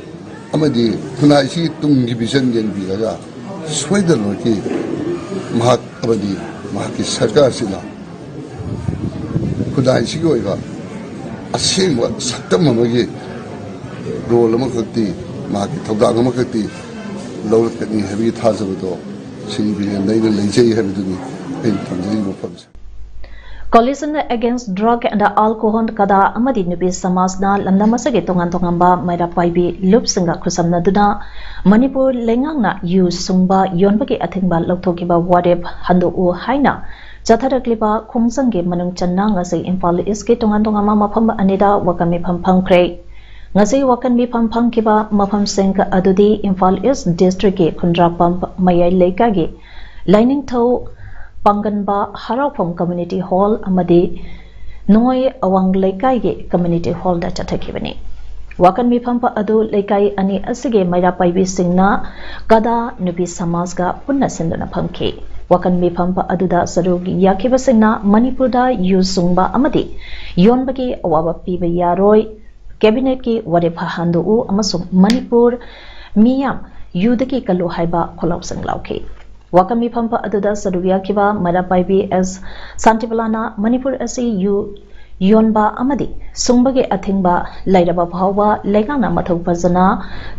ꯑꯃꯗꯤ ꯈꯨꯟꯅꯥꯏ ꯑꯁꯤꯒꯤ ꯇꯨꯡꯒꯤ vision ꯌꯦꯡꯕꯤꯔꯒ ꯁꯣꯏꯗꯅꯃꯛꯀꯤ ꯃꯍꯥꯛ ꯑꯃꯗꯤ ꯃꯍꯥꯛꯀꯤ ꯁꯔꯀꯥꯔꯁꯤꯅ ꯈꯨꯟꯅꯥꯏꯁꯤꯒꯤ ꯑꯣꯏꯕ ꯑꯁꯦꯡꯕ ꯁꯛꯇꯝ ꯑꯃꯒꯤ role ꯑꯃꯈꯛꯇꯤ, ꯃꯍꯥꯛꯀꯤ ꯊꯧꯗꯥꯡ ꯑꯃꯈꯛꯇꯤ ꯂꯧꯔꯛꯀꯅꯤ ꯍꯥꯏꯕꯒꯤ ꯊꯥꯖꯕꯗꯣ ꯁ꯭ꯔꯤ ꯕꯤꯔꯦꯟꯗ ꯑꯩꯅ ꯂꯩꯖꯩ ꯍꯥꯏꯕꯗꯨꯅꯤ ꯑꯩꯅ ꯊꯝꯖꯔꯤꯕ ꯋꯥꯐꯝꯁꯦ꯫ Coalition Against Drug and Alcohol ꯀꯗꯥ ꯑꯃꯗꯤ ꯅꯨꯄꯤ ꯁꯃꯥꯖꯅ ꯂꯝꯗꯝ ꯑꯁꯤꯒꯤ ꯇꯣꯉꯥꯟ ꯇꯣꯉꯥꯟꯕ ꯃꯩꯔꯥ ꯄꯥꯏꯕꯤ ꯂꯨꯞꯁꯤꯡꯒ ꯈꯨꯠꯁꯝꯅꯗꯨꯅ ꯃꯅꯤꯄꯨꯔ ꯂꯩꯉꯥꯛꯅ ꯌꯨ ꯁꯨꯡꯕ ꯌꯣꯟꯕꯒꯤ ꯑꯊꯤꯡꯕ ꯂꯧꯊꯣꯛꯈꯤꯕ ꯋꯥꯔꯦꯞ ꯍꯟꯗꯣꯛꯎ ꯍꯥꯏꯅ ꯆꯠꯊꯔꯛꯂꯤꯕ ꯈꯣꯡꯖꯪꯒꯤ ꯃꯅꯨꯡ ꯆꯟꯅ ꯉꯁꯤ ꯏꯝꯐꯥꯜ ꯏꯁꯀꯤ ꯇꯣꯉꯥꯟ ꯇꯣꯉꯥꯟꯕ ꯃꯐꯝ ꯑꯅꯤꯗ ꯋꯥꯀꯟ ꯃꯤꯐꯝ ꯐꯝꯈ꯭ꯔꯦ꯫ ꯉꯁꯤ ꯋꯥꯀꯟ ꯃꯤꯐꯝ ꯐꯝꯈꯤꯕ ꯃꯐꯝꯁꯤꯡ ꯑꯗꯨꯗꯤ ꯏꯝꯐꯥꯜ ꯏꯁ ꯗꯤꯁꯇ꯭ꯔꯤꯛꯀꯤ ꯈꯨꯟꯗ꯭ꯔꯥꯛꯄꯝ ꯃꯌꯥꯏ ꯂꯩꯀꯥꯏꯒꯤ ꯂꯥꯏꯅꯤꯡꯊꯧ ꯄꯥꯡꯒꯟꯕ ꯍꯔꯥꯎꯐꯝ ꯀꯝꯃ꯭ꯌꯨꯅꯤꯇꯤ ꯍꯣꯜ ꯑꯃꯗꯤ ꯅꯣꯡꯉꯩ ꯑꯋꯥꯡ ꯂꯩꯀꯥꯏꯒꯤ ꯀꯝꯃ꯭ꯌꯨꯅꯤꯇꯤ ꯍꯣꯜꯗ ꯆꯠꯊꯈꯤꯕꯅꯤ꯫ ꯋꯥꯀꯟ ꯃꯤꯐꯝ ꯑꯗꯨ ꯂꯩꯀꯥꯏ ꯑꯅꯤ ꯑꯁꯤꯒꯤ ꯃꯩꯔꯥ ꯄꯥꯏꯕꯤꯁꯤꯡꯅ ꯀꯗꯥ ꯅꯨꯄꯤ ꯁꯃꯥꯖꯒ ꯄꯨꯟꯅ ꯁꯤꯟꯗꯨꯅ ꯐꯝꯈꯤ꯫ ꯋꯥꯀꯟ ꯃꯤꯐꯝ ꯑꯗꯨꯗ ꯁꯔꯨꯛ ꯌꯥꯈꯤꯕꯁꯤꯡꯅ ꯃꯅꯤꯄꯨꯔꯗ ꯌꯨ ꯁꯨꯡꯕ ꯑꯃꯗꯤ ꯌꯣꯟꯕꯒꯤ ꯑꯋꯥꯕ ꯄꯤꯕ ꯌꯥꯔꯣꯏ, ꯀꯦꯕꯤꯅꯦꯠꯀꯤ ꯋꯥꯔꯦꯞ ꯍꯟꯗꯣꯛꯎ ꯑꯃꯁꯨꯡ ꯃꯅꯤꯄꯨꯔ ꯃꯤꯌꯥꯝ ꯌꯨꯗꯒꯤ ꯀꯜꯂꯨ ꯍꯥꯏꯕ ꯈꯣꯜꯂꯥꯎꯁꯤꯡ ꯂꯥꯎꯈꯤ꯫ ꯋꯥꯀꯟ ꯃꯤꯐꯝ ꯑꯗꯨꯗ ꯁꯔꯨꯛ ꯌꯥꯈꯤꯕ ꯃꯩꯔꯥ ꯄꯥꯏꯕꯤ ꯑꯦꯁ ꯁꯥꯟꯇꯤꯕꯂꯥꯅ ꯃꯅꯤꯄꯨꯔ ꯑꯁꯤ ꯌꯨ ꯌꯣꯟꯕ ꯑꯃꯗꯤ ꯁꯨꯡꯕꯒꯤ ꯑꯊꯤꯡꯕ ꯂꯩꯔꯕ ꯐꯥꯎꯕ ꯂꯩꯉꯥꯛꯅ ꯃꯊꯧ ꯐꯖꯅ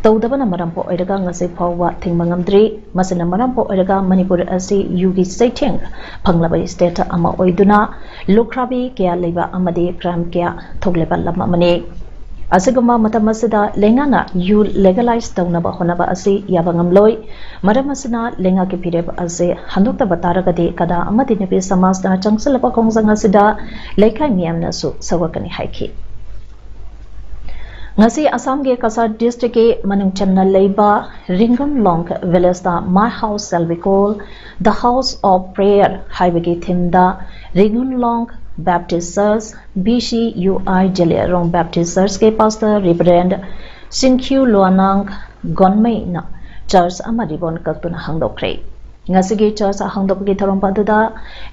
ꯇꯧꯗꯕꯅ ꯃꯔꯝ ꯑꯣꯏꯔꯒ ꯉꯁꯤ ꯐꯥꯎꯕ ꯊꯤꯡꯕ ꯉꯝꯗ꯭ꯔꯤ꯫ ꯃꯁꯤꯅ ꯃꯔꯝ ꯑꯣꯏꯔꯒ ꯃꯅꯤꯄꯨꯔ ꯑꯁꯤ ꯌꯨꯒꯤ ꯆꯩꯊꯦꯡ ꯐꯪꯂꯕ ꯁ꯭ꯇꯦꯠ ꯑꯃ ꯑꯣꯏꯗꯨꯅ ꯂꯨꯈ꯭ꯔꯥꯕꯤ ꯀꯌꯥ ꯂꯩꯕ ꯑꯃꯗꯤ ꯀ꯭ꯔꯥꯏꯝ ꯀꯌꯥ ꯊꯣꯛꯂꯤꯕ ꯂꯝ ꯑꯃꯅꯤ꯫ ꯑꯁꯤꯒꯨꯝꯕ ꯃꯇꯝ ꯑꯁꯤꯗ ꯂꯩꯉꯥꯛꯅ ꯌꯨ ꯂꯦꯒꯂꯥꯏꯖ ꯇꯧꯅꯕ ꯍꯣꯠꯅꯕ ꯑꯁꯤ ꯌꯥꯕ ꯉꯝꯂꯣꯏ꯫ ꯃꯔꯝ ꯑꯁꯤꯅ ꯂꯩꯉꯥꯛꯀꯤ ꯐꯤꯔꯦꯞ ꯑꯁꯤ ꯍꯟꯗꯣꯛꯇꯕ ꯇꯥꯔꯒꯗꯤ ꯀꯗꯥ ꯑꯃꯗꯤ ꯅꯨꯄꯤ ꯁꯃꯥꯖꯅ ꯆꯪꯁꯤꯜꯂꯕ ꯈꯣꯡꯖꯪ ꯑꯁꯤꯗ ꯂꯩꯀꯥꯏ ꯃꯤꯌꯥꯝꯅꯁꯨ ꯁꯧꯒꯠꯀꯅꯤ ꯍꯥꯏꯈꯤ꯫ ꯉꯁꯤ ꯑꯁꯥꯝꯒꯤ ꯀꯁꯥꯔ ꯗꯤꯁꯇ꯭ꯔꯤꯛꯀꯤ ꯃꯅꯨꯡ ꯆꯟꯅ ꯂꯩꯕ ꯔꯤꯡꯒꯨꯟꯂꯣꯡ ꯚꯤꯂꯦꯖꯇ My House Shall Be Called The House of Prayer ꯍꯥꯏꯕꯒꯤ ꯊꯤꯝꯗ ꯔꯤꯡꯒꯨꯟꯂꯣꯡ Baptist church, B C U I ꯖꯦꯂꯤꯌꯥꯔꯣꯡ Baptist ꯆꯔꯆꯀꯤ pastor ꯔꯤꯚꯔꯦꯟ ꯁꯤꯡꯈ꯭ꯌꯨ ꯂꯨꯑꯥꯅꯥꯡ ꯒꯣꯟꯃꯩꯅ ꯆꯔꯆ ꯑꯃ ꯔꯤꯕꯣꯟ ꯀꯛꯇꯨꯅ ꯍꯥꯡꯗꯣꯛꯈ꯭ꯔꯦ꯫ ꯉꯁꯤꯒꯤ ꯆꯔꯆ ꯍꯥꯡꯗꯣꯛꯄꯒꯤ ꯊꯧꯔꯝ ꯑꯗꯨꯗ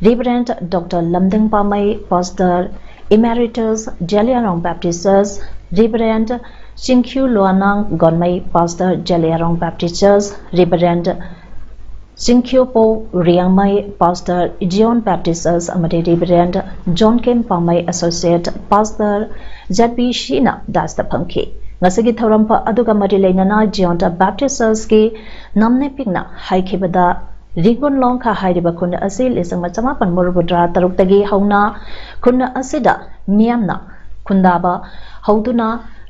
ꯔꯤꯚꯔꯦꯟ ꯗꯣꯛꯇꯔ ꯂꯝꯗꯤꯡ ꯄꯥꯃꯩ, ꯄꯥꯁꯇꯔ ꯏꯃꯦꯔꯤꯇꯁ ꯖꯦꯂꯤꯌꯥꯔꯣꯡ ꯕꯦꯞꯇꯤꯁ ꯆꯔꯆ, ꯔꯤꯚꯔꯦꯟ ꯆꯤꯡꯈ꯭ꯌꯨ ꯂꯨꯑꯥꯅꯥꯡ ꯒꯣꯟꯃꯩ, ꯄꯥꯁꯇꯔ ꯖꯦꯂꯤꯌꯥꯔꯣꯡ ꯕꯦꯞꯇꯤꯁ ꯆꯔꯆ, ꯔꯤꯚꯔꯦꯟ ꯆꯤꯡꯈ꯭ꯌꯨꯄꯣ ꯔꯤꯌꯥꯡꯃꯩ, ꯄꯥꯁꯇꯔ ꯖꯤꯌꯣꯟ ꯕꯦꯞꯇꯤꯁ ꯆꯔꯆ ꯑꯃꯗꯤ ꯔꯤꯚꯔꯦꯟ ꯖꯣꯟ ꯀꯦꯝ ꯄꯥꯃꯩ, ꯑꯦꯁꯣꯁꯤꯌꯦꯠ ꯄꯥꯁꯇꯔ ꯖꯦꯠ ꯕꯤ ꯁꯤꯅ ꯗꯥꯁꯇ ꯐꯝꯈꯤ꯫ ꯉꯁꯤꯒꯤ ꯊꯧꯔꯝ ꯑꯗꯨꯒ ꯃꯔꯤ ꯂꯩꯅꯅ ꯖꯤꯌꯣꯟ ꯕꯦꯞꯇꯤꯁ ꯆꯔꯆꯀꯤ ꯅꯝꯅꯦ ꯄꯤꯛꯅ ꯍꯥꯏꯈꯤꯕꯗ, ꯔꯤꯡꯒꯨꯟꯂꯣꯡ ꯈꯥ ꯍꯥꯏꯔꯤꯕ ꯈꯨꯟ ꯑꯁꯤ ꯂꯤꯁꯤꯡ ꯑꯃ ꯆꯃꯥꯄꯟ ꯃꯧꯗ꯭ꯔꯥ ꯇꯔꯨꯛꯇꯒꯤ ꯍꯧꯅ ꯈꯨꯟ ꯑꯁꯤꯗ ꯃꯤꯌꯥꯝꯅ ꯈꯨꯟꯗꯥꯕ ꯍꯧꯗꯨꯅ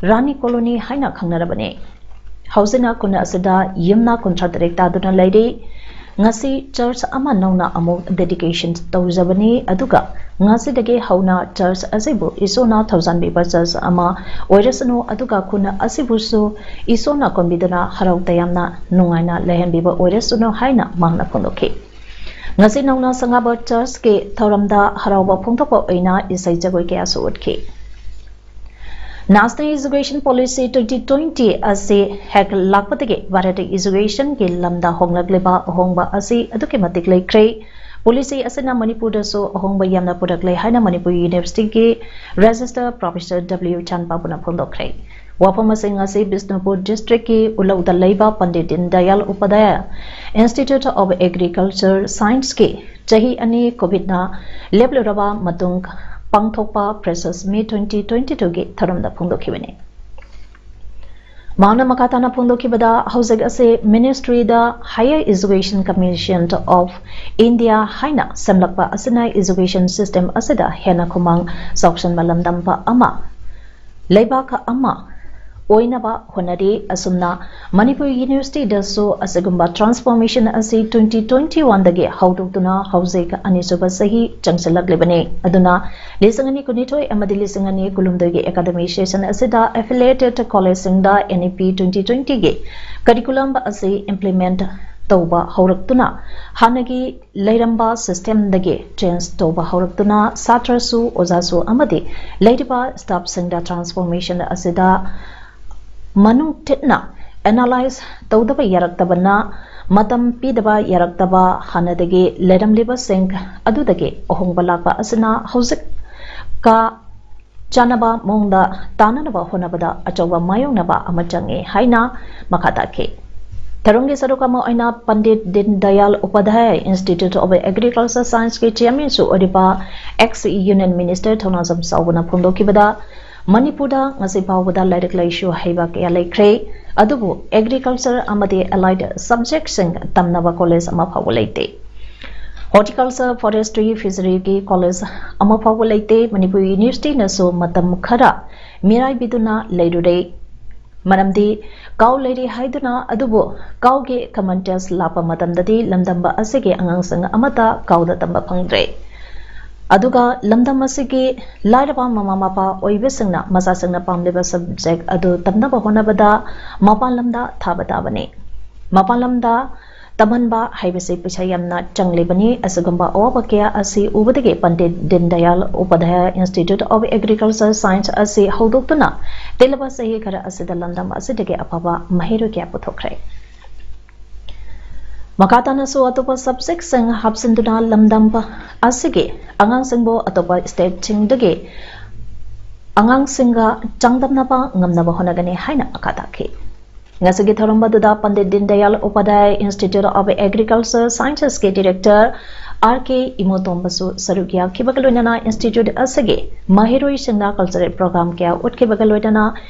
ꯔꯥꯅꯤ ꯀꯣꯂꯣꯅꯤ ꯍꯥꯏꯅ ꯈꯪꯅꯔꯕꯅꯤ꯫ ꯍꯧꯖꯤꯛꯅ ꯈꯨꯟ ꯑꯁꯤꯗ ꯌꯨꯝꯅꯥꯛ ꯀꯨꯟꯊ꯭ꯔꯥ ꯇꯔꯦꯠ ꯇꯥꯗꯨꯅ ꯂꯩꯔꯤ꯫ ꯉꯁꯤ ꯆꯔꯆ ꯑꯃ ꯅꯧꯅ ꯑꯃꯨꯛ ꯗꯦꯗꯤꯀꯦꯁꯟ ꯇꯧꯖꯕꯅꯤ, ꯑꯗꯨꯒ ꯉꯁꯤꯗꯒꯤ ꯍꯧꯅ ꯆꯔꯆ ꯑꯁꯤꯕꯨ ꯏꯁꯣꯔꯅ ꯊꯧꯖꯥꯟꯕꯤꯕ ꯆꯔꯆ ꯑꯃ ꯑꯣꯏꯔꯁꯅꯨ, ꯑꯗꯨꯒ ꯈꯨꯟ ꯑꯁꯤꯕꯨꯁꯨ ꯏꯁꯣꯔꯅ ꯀꯣꯟꯕꯤꯗꯨꯅ ꯍꯔꯥꯎ ꯇꯌꯥꯝꯅ ꯅꯨꯡꯉꯥꯏꯅ ꯂꯩꯍꯟꯕꯤꯕ ꯑꯣꯏꯔꯁꯅꯨ ꯍꯥꯏꯅ ꯃꯍꯥꯛꯅ ꯐꯣꯡꯗꯣꯛꯈꯤ꯫ ꯉꯁꯤ ꯅꯧꯅ ꯁꯪꯒꯥꯕ ꯆꯔꯆꯀꯤ ꯊꯧꯔꯝꯗ ꯍꯔꯥꯎꯕ ꯐꯣꯡꯗꯣꯛꯄ ꯑꯣꯏꯅ ꯏꯁꯩ ꯖꯒꯣꯏ ꯀꯌꯥꯁꯨ ꯎꯠꯈꯤ꯫ National Education Policy twenty twenty ꯑꯁꯤ ꯍꯦꯛ ꯂꯥꯛꯄꯗꯒꯤ ꯚꯥꯔꯠꯀꯤ educationꯒꯤ ꯂꯝꯗ ꯍꯣꯡꯂꯛꯂꯤꯕ ꯑꯍꯣꯡꯕ ꯑꯁꯤ ꯑꯗꯨꯛꯀꯤ ꯃꯇꯤꯛ ꯂꯩꯈ꯭ꯔꯦ꯫ Policy ꯑꯁꯤꯅ ꯃꯅꯤꯄꯨꯔꯗꯁꯨ ꯑꯍꯣꯡꯕ ꯌꯥꯝꯅ ꯄꯨꯔꯛꯂꯦ ꯍꯥꯏꯅ ꯃꯅꯤꯄꯨꯔ Universityꯒꯤ Registrar Professor W ꯆꯥꯟꯄꯥꯕꯨꯅ ꯐꯣꯡꯗꯣꯛꯈ꯭ꯔꯦ꯫ ꯋꯥꯐꯝ ꯑꯁꯤ ꯉꯁꯤ ꯕꯤꯁꯅꯨꯄꯨꯔ districtꯀꯤ ꯎꯂꯧꯗ ꯂꯩꯕ ꯄꯟꯗꯤꯠ ꯗꯤꯟ Dayal Upadhyay Institute of Agriculture Scienceꯀꯤ ꯆꯍꯤ ꯑꯅꯤ COVIDꯅ ꯂꯦꯞꯂꯨꯔꯕ ꯃꯇꯨꯡ ꯄꯥꯡꯊꯣꯛꯄ Freshers Meet twenty twenty twoꯒꯤ ꯊꯧꯔꯝꯗ ꯐꯣꯡꯗꯣꯛꯈꯤꯕꯅꯤ꯫ ꯃꯍꯥꯛꯅ ꯃꯈꯥ ꯇꯥꯅ ꯐꯣꯡꯗꯣꯛꯈꯤꯕꯗ, ꯍꯧꯖꯤꯛ ꯑꯁꯤ Ministryꯗ Higher Education Commission of India ꯍꯥꯏꯅ ꯁꯦꯝꯂꯛꯄ ꯑꯁꯤꯅ education system ꯑꯁꯤꯗ ꯍꯦꯟꯅ ꯈꯨꯃꯥꯡ ꯆꯥꯎꯁꯤꯟꯕ ꯂꯝꯗꯝꯕ ꯑꯃ, ꯂꯩꯕꯥꯛ ꯑꯃ ꯑꯣꯏꯅꯕ ꯍꯣꯠꯅꯔꯤ꯫ ꯑꯁꯨꯝꯅ ꯃꯅꯤꯄꯨꯔ Universityꯗꯁꯨ ꯑꯁꯤꯒꯨꯝꯕ transformation ꯑꯁꯤ twenty twenty oneꯗꯒꯤ ꯍꯧꯗꯣꯛꯇꯨꯅ ꯍꯧꯖꯤꯛ ꯑꯅꯤꯁꯨꯕ ꯆꯍꯤ ꯆꯪꯁꯤꯜꯂꯛꯂꯤꯕꯅꯤ꯫ ꯑꯗꯨꯅ ꯂꯤꯁꯤꯡ ꯑꯅꯤ ꯀꯨꯟꯅꯤꯊꯣꯏ ꯑꯃꯗꯤ ꯂꯤꯁꯤꯡ ꯑꯅꯤ ꯀꯨꯟꯍꯨꯝꯗꯣꯏꯒꯤ academic session ꯑꯁꯤꯗ affiliated collegeꯁꯤꯡꯗ NEP twenty twentyꯒꯤ curriculum ꯑꯁꯤ implement ꯇꯧꯕ ꯍꯧꯔꯛꯇꯨꯅ ꯍꯥꯟꯅꯒꯤ ꯂꯩꯔꯝꯕ systemꯗꯒꯤ change ꯇꯧꯕ ꯍꯧꯔꯛꯇꯨꯅ ꯁꯥꯇ꯭ꯔꯁꯨ, ꯑꯣꯖꯥꯁꯨ ꯑꯃꯗꯤ ꯂꯩꯔꯤꯕ staffꯁꯤꯡꯗ transformation ꯑꯁꯤꯗ ꯃꯅꯨꯡ ꯊꯤꯠꯅ analyse ꯇꯧꯗꯕ ꯌꯥꯔꯛꯇꯕꯅ, ꯃꯇꯝ ꯄꯤꯗꯕ ꯌꯥꯔꯛꯇꯕ, ꯍꯥꯟꯅꯗꯒꯤ ꯂꯩꯔꯝꯂꯤꯕꯁꯤꯡ ꯑꯗꯨꯗꯒꯤ ꯑꯍꯣꯡꯕ ꯂꯥꯛꯄ ꯑꯁꯤꯅ ꯍꯧꯖꯤꯛꯀ ꯆꯥꯟꯅꯕ ꯃꯑꯣꯡꯗ ꯇꯥꯅꯅꯕ ꯍꯣꯠꯅꯕꯗ ꯑꯆꯧꯕ ꯃꯥꯌꯣꯛꯅꯕ ꯑꯃ ꯆꯪꯉꯤ ꯍꯥꯏꯅ ꯃꯈꯥ ꯇꯥꯈꯤ꯫ ꯊꯧꯔꯝꯒꯤ ꯁꯔꯨꯛ ꯑꯃ ꯑꯣꯏꯅ ꯄꯟꯗꯤꯠ ꯗꯤꯟ Dayal Upadhyay Institute of Agriculture Scienceꯀꯤ chairmanꯁꯨ ꯑꯣꯏꯔꯤꯕ ex Union Minister ꯊꯧꯅꯥꯖꯝ ꯆꯥꯎꯕꯅ ꯐꯣꯡꯗꯣꯛꯈꯤꯕꯗ, ꯃꯅꯤꯄꯨꯔꯗ ꯉꯁꯤ ꯐꯥꯎꯕꯗ ꯂꯥꯏꯔꯤꯛ ꯂꯥꯏꯁꯨ ꯍꯩꯕ ꯀꯌꯥ ꯂꯩꯈ꯭ꯔꯦ, ꯑꯗꯨꯕꯨ agriculture ꯑꯃꯗꯤ allied subjectꯁꯤꯡ ꯇꯝꯅꯕ college ꯑꯃ ꯐꯥꯎꯕ ꯂꯩꯇꯦ꯫ Horticulture, Forestry, Fisheryꯒꯤ college ꯑꯃ ꯐꯥꯎꯕ ꯂꯩꯇꯦ꯫ ꯃꯅꯤꯄꯨꯔ Universityꯅꯁꯨ ꯃꯇꯝ ꯈꯔ ꯃꯤꯔꯥꯏꯕꯤꯗꯨꯅ ꯂꯩꯔꯨꯔꯦ꯫ ꯃꯔꯝꯗꯤ ꯀꯥꯎ ꯂꯩꯔꯤ ꯍꯥꯏꯗꯨꯅ ꯑꯗꯨꯕꯨ ꯀꯥꯎꯒꯤ common test ꯂꯥꯛꯄ ꯃꯇꯝꯗꯗꯤ ꯂꯝꯗꯝꯕ ꯑꯁꯤꯒꯤ ꯑꯉꯥꯡꯁꯤꯡ ꯑꯃꯠꯇ ꯀꯥꯎꯗ ꯇꯝꯕ ꯐꯪꯗ꯭ꯔꯦ꯫ ꯑꯗꯨꯒ ꯂꯝꯗꯝ ꯑꯁꯤꯒꯤ ꯂꯥꯏꯔꯕ ꯃꯃꯥ ꯃꯄꯥ ꯑꯣꯏꯕꯁꯤꯡꯅ ꯃꯆꯥꯁꯤꯡꯅ ꯄꯥꯝꯂꯤꯕ subject ꯑꯗꯨ ꯇꯝꯅꯕ ꯍꯣꯠꯅꯕꯗ ꯃꯄꯥꯟ ꯂꯝꯗ ꯊꯥꯕ ꯇꯥꯕꯅꯤ꯫ ꯃꯄꯥꯟ ꯂꯝꯗ ꯇꯝꯍꯟꯕ ꯍꯥꯏꯕꯁꯤ ꯄꯩꯁꯥ ꯌꯥꯝꯅ ꯆꯪꯂꯤꯕꯅꯤ꯫ ꯑꯁꯤꯒꯨꯝꯕ ꯑꯋꯥꯕ ꯀꯌꯥ ꯑꯁꯤ ꯎꯕꯗꯒꯤ ꯄꯟꯗꯤꯠ ꯗꯤꯟ Dayal Upadhyay Institute of Agriculture Science ꯑꯁꯤ ꯍꯧꯗꯣꯛꯇꯨꯅ ꯇꯦꯜꯂꯕ ꯆꯍꯤ ꯈꯔ ꯑꯁꯤꯗ ꯂꯝꯗꯝ ꯑꯁꯤꯗꯒꯤ ꯑꯐꯕ ꯃꯍꯩꯔꯣꯏ ꯀꯌꯥ ꯄꯨꯊꯣꯛꯈ꯭ꯔꯦ꯫ ꯃꯈꯥ ꯇꯥꯅꯁꯨ ꯑꯇꯣꯞꯄ subjectꯁꯤꯡ ꯍꯥꯞꯆꯤꯟꯗꯨꯅ ꯂꯝꯗꯝ ꯑꯁꯤꯒꯤ ꯑꯉꯥꯡꯁꯤꯡꯕꯨ ꯑꯇꯣꯞꯄ stateꯁꯤꯡꯗꯒꯤ ꯑꯉꯥꯡꯁꯤꯡꯒ ꯆꯥꯡꯗꯝꯅꯕ ꯉꯝꯅꯕ ꯍꯣꯠꯅꯒꯅꯤ ꯍꯥꯏꯅ ꯃꯈꯥ ꯇꯥꯈꯤ꯫ ꯉꯁꯤꯒꯤ ꯊꯧꯔꯝ ꯑꯗꯨꯗ ꯄꯟꯗꯤꯠ ꯗꯤꯟ Dayal Upadhyay Institute of Agriculture Sciencesꯀꯤ director R K ꯏꯃꯣꯇꯣꯝꯕꯁꯨ ꯁꯔꯨꯛ ꯌꯥꯈꯤꯕꯒ ꯂꯣꯏꯅꯅ institute ꯑꯁꯤꯒꯤ ꯃꯍꯩꯔꯣꯏꯁꯤꯡꯅ cultural program ꯀꯌꯥ ꯎꯠꯈꯤꯕꯒ ꯂꯣꯏꯅꯅ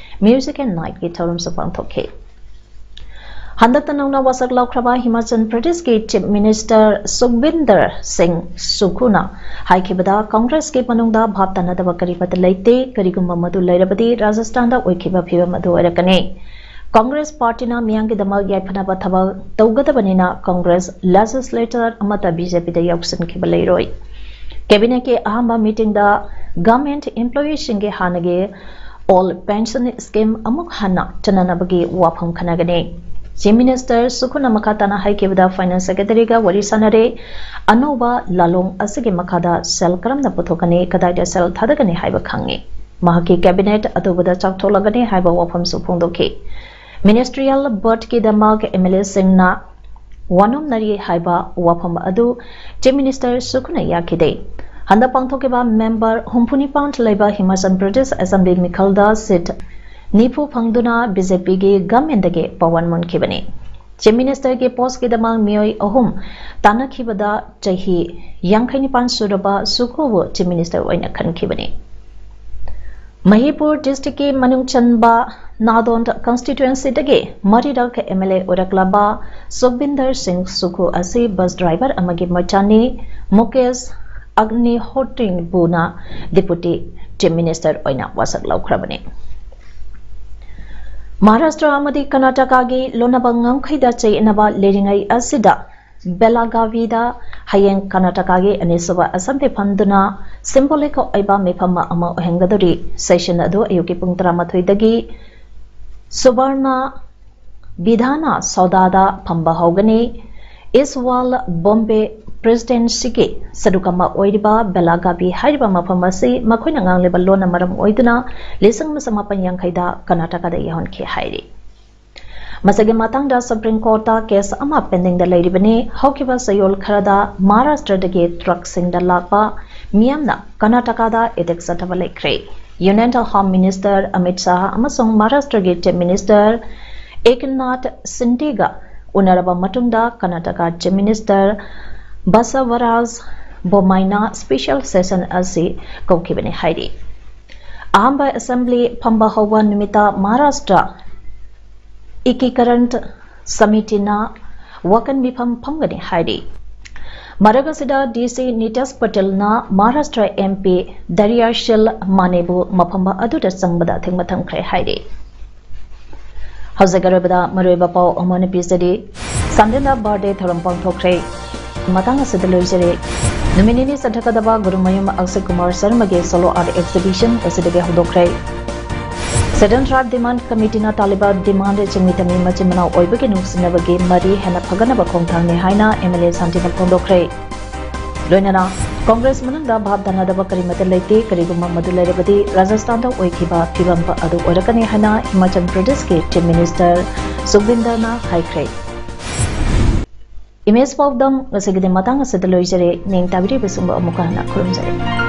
musical nightꯀꯤ ꯊꯧꯔꯝꯁꯨ ꯄꯥꯡꯊꯣꯛꯈꯤ꯫ ꯍꯟꯗꯛꯇ ꯅꯧꯅ ꯋꯥꯁꯛ ꯂꯧꯈ꯭ꯔꯕ ꯍꯤꯃꯥꯆꯜ ꯄ꯭ꯔꯗꯦꯁꯀꯤ Chief Minister ꯁꯨꯈꯕꯤꯟꯗꯔ ꯁꯤꯡ ꯁꯨꯈꯨꯅ ꯍꯥꯏꯈꯤꯕꯗ, ꯀꯪꯒ꯭ꯔꯦꯁꯀꯤ ꯃꯅꯨꯡꯗ ꯚꯥꯞ ꯇꯥꯅꯗꯕ ꯀꯔꯤꯃꯠꯇ ꯂꯩꯇꯦ, ꯀꯔꯤꯒꯨꯝꯕ ꯃꯗꯨ ꯂꯩꯔꯕꯗꯤ ꯔꯥꯖꯁꯊꯥꯟꯗ ꯑꯣꯏꯈꯤꯕ ꯐꯤꯕꯝ ꯑꯗꯨ ꯑꯣꯏꯔꯛꯀꯅꯤ꯫ ꯀꯪꯒ꯭ꯔꯦꯁ ꯄꯥꯔꯇꯤꯅ ꯃꯤꯌꯥꯝꯒꯤꯗꯃꯛ ꯌꯥꯏꯐꯅꯕ ꯊꯕꯛ ꯇꯧꯒꯗꯕꯅꯤꯅ ꯀꯪꯒ꯭ꯔꯦꯁ legislator ꯑꯃꯠꯇ BJPꯗ ꯌꯥꯎꯁꯤꯟꯈꯤꯕ ꯂꯩꯔꯣꯏ꯫ Cabinetꯀꯤ ꯑꯍꯥꯟꯕ meetingꯗ government employeeꯁꯤꯡꯒꯤ ꯍꯥꯟꯅꯒꯤ old pension scheme ꯑꯃꯨꯛ ꯍꯟꯅ ꯆꯠꯅꯅꯕꯒꯤ ꯋꯥꯐꯝ ꯈꯟꯅꯒꯅꯤ꯫ Chief Minister ꯁꯨꯈꯨꯅ ꯃꯈꯥ ꯇꯥꯅ ꯍꯥꯏꯈꯤꯕꯗ, Finance Secretaryꯒ ꯋꯥꯔꯤ ꯁꯥꯟꯅꯔꯦ꯫ ꯑꯅꯧꯕ ꯂꯥꯂꯣꯡ ꯑꯁꯤꯒꯤ ꯃꯈꯥꯗ ꯁꯦꯜ ꯀꯔꯝꯅ ꯄꯨꯊꯣꯛꯀꯅꯤ, ꯀꯗꯥꯏꯗ ꯁꯦꯜ ꯊꯥꯗꯒꯅꯤ ꯍꯥꯏꯕ ꯈꯪꯉꯤ꯫ ꯃꯍꯥꯛꯀꯤ cabinet ꯑꯇꯧꯕꯗ ꯆꯥꯎꯊꯣꯛꯂꯒꯅꯤ ꯍꯥꯏꯕ ꯋꯥꯐꯝꯁꯨ ꯐꯣꯡꯗꯣꯛꯈꯤ꯫ Ministerial birdꯀꯤꯗꯃꯛ MLAꯁꯤꯡꯅ ꯋꯥꯅꯣꯝꯅꯔꯤ ꯍꯥꯏꯕ ꯋꯥꯐꯝ ꯑꯗꯨ Chief Minister ꯁꯨꯈꯨꯅ ꯌꯥꯈꯤꯗꯦ꯫ ꯍꯟꯗꯛ ꯄꯥꯡꯊꯣꯛꯈꯤꯕ member ꯍꯨꯝꯐꯨ ꯅꯤꯄꯥꯟ ꯂꯩꯕ ꯍꯤꯃꯥꯆꯜ ꯄ꯭ꯔꯗꯦꯁ Assembly ꯃꯤꯈꯜꯗ seat ꯅꯤꯐꯨ ꯐꯪꯗꯨꯅ BJPꯒꯤ governmentꯗꯒꯤ power ꯃꯨꯟꯈꯤꯕꯅꯤ꯫ Chief Ministerꯒꯤ postꯀꯤꯗꯃꯛ ꯃꯤꯑꯣꯏ ꯑꯍꯨꯝ ꯇꯥꯟꯅꯈꯤꯕꯗ ꯆꯍꯤ ꯌꯥꯡꯈꯩ ꯅꯤꯄꯥꯟ ꯁꯨꯔꯕ ꯁꯨꯈꯨꯕꯨ Chief Minister ꯑꯣꯏꯅ ꯈꯟꯈꯤꯕꯅꯤ꯫ ꯃꯍꯤꯄꯨꯔ districtꯀꯤ ꯃꯅꯨꯡ ꯆꯟꯕ ꯅꯥꯗꯣꯟ constituencyꯗꯒꯤ ꯃꯔꯤꯔꯛ MLA ꯑꯣꯏꯔꯛꯂꯕ ꯁꯨꯈꯕꯤꯟꯗꯔ ꯁꯤꯡ ꯁꯨꯈꯨ ꯑꯁꯤ bus driver ꯑꯃꯒꯤ ꯃꯆꯥꯅꯤ꯫ ꯃꯨꯀꯦꯁ ꯑꯒꯅꯤꯍꯣꯇ꯭ꯔꯤꯕꯨꯅ Deputy Chief Minister ꯑꯣꯏꯅ ꯋꯥꯁꯛ ꯂꯧꯈ꯭ꯔꯕꯅꯤ꯫ ꯃꯍꯥꯔꯥꯁꯇ꯭ꯔ ꯑꯃꯗꯤ ꯀꯔꯅꯥꯇꯀꯥꯒꯤ ꯂꯣꯟꯅꯕ ꯉꯝꯈꯩꯗ ꯆꯌꯦꯠꯅꯕ ꯂꯩꯔꯤꯉꯩ ꯑꯁꯤꯗ ꯕꯦꯂꯥꯒꯥꯚꯤꯗ ꯍꯌꯦꯡ ꯀꯔꯅꯥꯇꯀꯥꯒꯤ ꯑꯅꯤꯁꯨꯕ ꯑꯦꯁꯦꯝꯕ꯭ꯂꯤ ꯐꯝꯗꯨꯅ ꯁꯤꯝꯕꯣꯂꯤꯛ ꯑꯣꯏꯕ ꯃꯤꯐꯝ ꯑꯃ ꯑꯣꯏꯍꯟꯒꯗꯧꯔꯤ꯫ ꯁꯦꯁꯟ ꯑꯗꯨ ꯑꯌꯨꯛꯀꯤ ꯄꯨꯡ ꯇꯔꯥꯃꯥꯊꯣꯏꯗꯒꯤ ꯁꯨꯕꯔꯅ ꯕꯤꯙꯥꯅ ꯁꯧꯗꯥꯗ ꯐꯝꯕ ꯍꯧꯒꯅꯤ꯫ ꯏꯁ ꯋꯥꯜ ꯕꯣꯝꯕꯦ ꯄ꯭ꯔꯦꯁꯤꯗꯦꯟꯁꯤꯒꯤ ꯁꯔꯨꯛ ꯑꯃ ꯑꯣꯏꯔꯤꯕ ꯕꯦꯂꯥꯒꯥꯚꯤ ꯍꯥꯏꯔꯤꯕ ꯃꯐꯝ ꯑꯁꯤ ꯃꯈꯣꯏꯅ ꯉꯥꯡꯂꯤꯕ ꯂꯣꯟꯅ ꯃꯔꯝ ꯑꯣꯏꯗꯨꯅ ꯂꯤꯁꯤꯡ ꯑꯃ ꯆꯃꯥꯄꯟ ꯌꯥꯡꯈꯩꯗ ꯀꯔꯅꯥꯇꯀꯥꯗ ꯌꯧꯍꯟꯈꯤ ꯍꯥꯏꯔꯤ꯫ ꯃꯁꯤꯒꯤ ꯃꯇꯥꯡꯗ ꯁꯨꯄ꯭ꯔꯤꯝ ꯀꯣꯔꯠꯇ ꯀꯦꯁ ꯑꯃ ꯄꯦꯟꯗꯤꯡꯗ ꯂꯩꯔꯤꯕꯅꯤ꯫ ꯍꯧꯈꯤꯕ ꯆꯌꯣꯜ ꯈꯔꯗ ꯃꯍꯥꯔꯥꯁꯇ꯭ꯔꯗꯒꯤ ꯇ꯭ꯔꯛꯁꯤꯡꯗ ꯂꯥꯛꯄ ꯃꯤꯌꯥꯝꯅ ꯀꯔꯅꯥꯇꯀꯥꯗ ꯑꯦꯇꯦꯛ ꯆꯠꯊꯕ ꯂꯩꯈ꯭ꯔꯦ꯫ Union home minister Amit Shah ꯑꯃꯁꯨꯡ ꯃꯍꯥꯔꯥꯁꯇ꯭ꯔꯒꯤ ꯆꯤꯐ ꯃꯤꯅꯤꯁꯇꯔ ꯏꯀꯅꯥꯊ ꯁꯤꯟꯗꯦꯒ ꯎꯅꯔꯕ ꯃꯇꯨꯡꯗ ꯀꯔꯅꯥꯇꯀꯥ ꯆꯤꯐ ꯃꯤꯅꯤꯁꯇꯔ ꯕꯁꯋꯔꯥꯖ ꯕꯣꯃꯥꯏꯅ ꯁ꯭ꯄꯦꯁꯦꯜ ꯁꯦꯁꯟ ꯑꯁꯤ ꯀꯧꯈꯤꯕꯅꯤ ꯍꯥꯏꯔꯤ꯫ ꯑꯍꯥꯟꯕ ꯑꯦꯁꯦꯝꯕ꯭ꯂꯤ ꯐꯝꯕ ꯍꯧꯕ ꯅꯨꯃꯤꯠꯇ ꯃꯍꯥꯔꯥꯁꯇ꯭ꯔ ꯏꯀꯤꯀꯔꯟ ꯁꯃꯤꯇꯤꯅ ꯋꯥꯀꯟ ꯃꯤꯐꯝ ꯐꯝꯒꯅꯤ ꯍꯥꯏꯔꯤ꯫ ꯃꯔꯛ ꯑꯁꯤꯗ ꯗꯤ ꯁꯤ ꯅꯤꯇꯦꯁ ꯄꯇꯦꯜꯅ ꯃꯍꯥꯔꯥꯁꯇ꯭ꯔ ꯑꯦꯝ ꯄꯤ ꯗꯔꯤꯌꯥꯁꯤꯜ ꯃꯥꯅꯦꯕꯨ ꯃꯐꯝ ꯑꯗꯨꯗ ꯆꯪꯕꯗ ꯑꯊꯤꯡꯕ ꯊꯝꯈ꯭ꯔꯦ ꯍꯥꯏꯔꯤ꯫ ꯍꯧꯖꯤꯛ ꯑꯔꯣꯏꯕꯗ ꯃꯔꯨꯑꯣꯏꯕ ꯄꯥꯎ ꯑꯃ ꯄꯤꯖꯔꯤ꯫ ꯆꯥꯟꯗꯦꯜꯗ ꯕꯥꯔꯗꯦ ꯊꯧꯔꯝ ꯄꯥꯡꯊꯣꯛꯈ꯭ꯔꯦ꯫ ꯃꯇꯥꯡ ꯑꯁꯤꯗ ꯂꯣꯏꯖꯔꯦ꯫ ꯅꯨꯃꯤꯠ ꯅꯤꯅꯤ ꯆꯠꯊꯒꯗꯕ Gurumayum Akshay Kumar ꯁꯔꯃꯒꯤ solo art exhibition ꯉꯁꯤꯗꯒꯤ ꯍꯧꯗꯣꯛꯈ꯭ꯔꯦ꯫ ꯁꯦꯗꯟ ꯇ꯭ꯔꯥꯏꯕ ꯗꯤꯃꯥꯟ ꯀꯃꯤꯇꯤꯅ ꯇꯥꯜꯂꯤꯕ ꯗꯤꯃꯥꯟ ꯆꯤꯡꯃꯤꯇꯝꯃꯤ ꯃꯆꯤꯟ ꯃꯅꯥꯎ ꯑꯣꯏꯕꯒꯤ ꯅꯨꯡꯁꯤꯅꯕꯒꯤ ꯃꯔꯤ ꯍꯦꯟꯅ ꯐꯒꯠꯅꯕ ꯈꯣꯡꯊꯥꯡꯅꯤ ꯍꯥꯏꯅ ꯑꯦꯝ ꯑꯦꯜ ꯑꯦ ꯁꯥꯟꯇꯤꯅ ꯐꯣꯡꯗꯣꯛꯈ꯭ꯔꯦ꯫ ꯂꯣꯏꯅꯅ ꯀꯣꯡꯒ꯭ꯔꯦꯁ ꯃꯅꯨꯡꯗ ꯚꯥꯞ ꯇꯥꯅꯗꯕ ꯀꯔꯤꯃꯠꯇ ꯂꯩꯇꯦ, ꯀꯔꯤꯒꯨꯝꯕ ꯃꯗꯨ ꯂꯩꯔꯕꯗꯤ ꯔꯥꯖꯁꯊꯥꯟꯗ ꯑꯣꯏꯈꯤꯕ ꯐꯤꯕꯝ ꯑꯗꯨ ꯑꯣꯏꯔꯛꯀꯅꯤ ꯍꯥꯏꯅ ꯍꯤꯃꯥꯆꯜ ꯄ꯭ꯔꯗꯦꯁꯀꯤ ꯆꯤꯐ ꯃꯤꯅꯤꯁꯇꯔ ꯁꯨꯈꯕꯤꯟꯗꯔꯅ ꯍꯥꯏꯈ꯭ꯔꯦ꯫ ꯏꯃꯦꯖ ꯄꯥꯎꯗꯝ ꯉꯁꯤꯒꯤꯗꯤ ꯃꯇꯥꯡ ꯑꯁꯤꯗ ꯂꯣꯏꯖꯔꯦ꯫ ꯅꯤꯡ ꯇꯥꯕꯤꯔꯤꯕꯁꯤꯡꯕꯨ ꯑꯃꯨꯛꯀ ꯍꯟꯅ ꯈꯨꯔꯨꯝꯖꯔꯤ꯫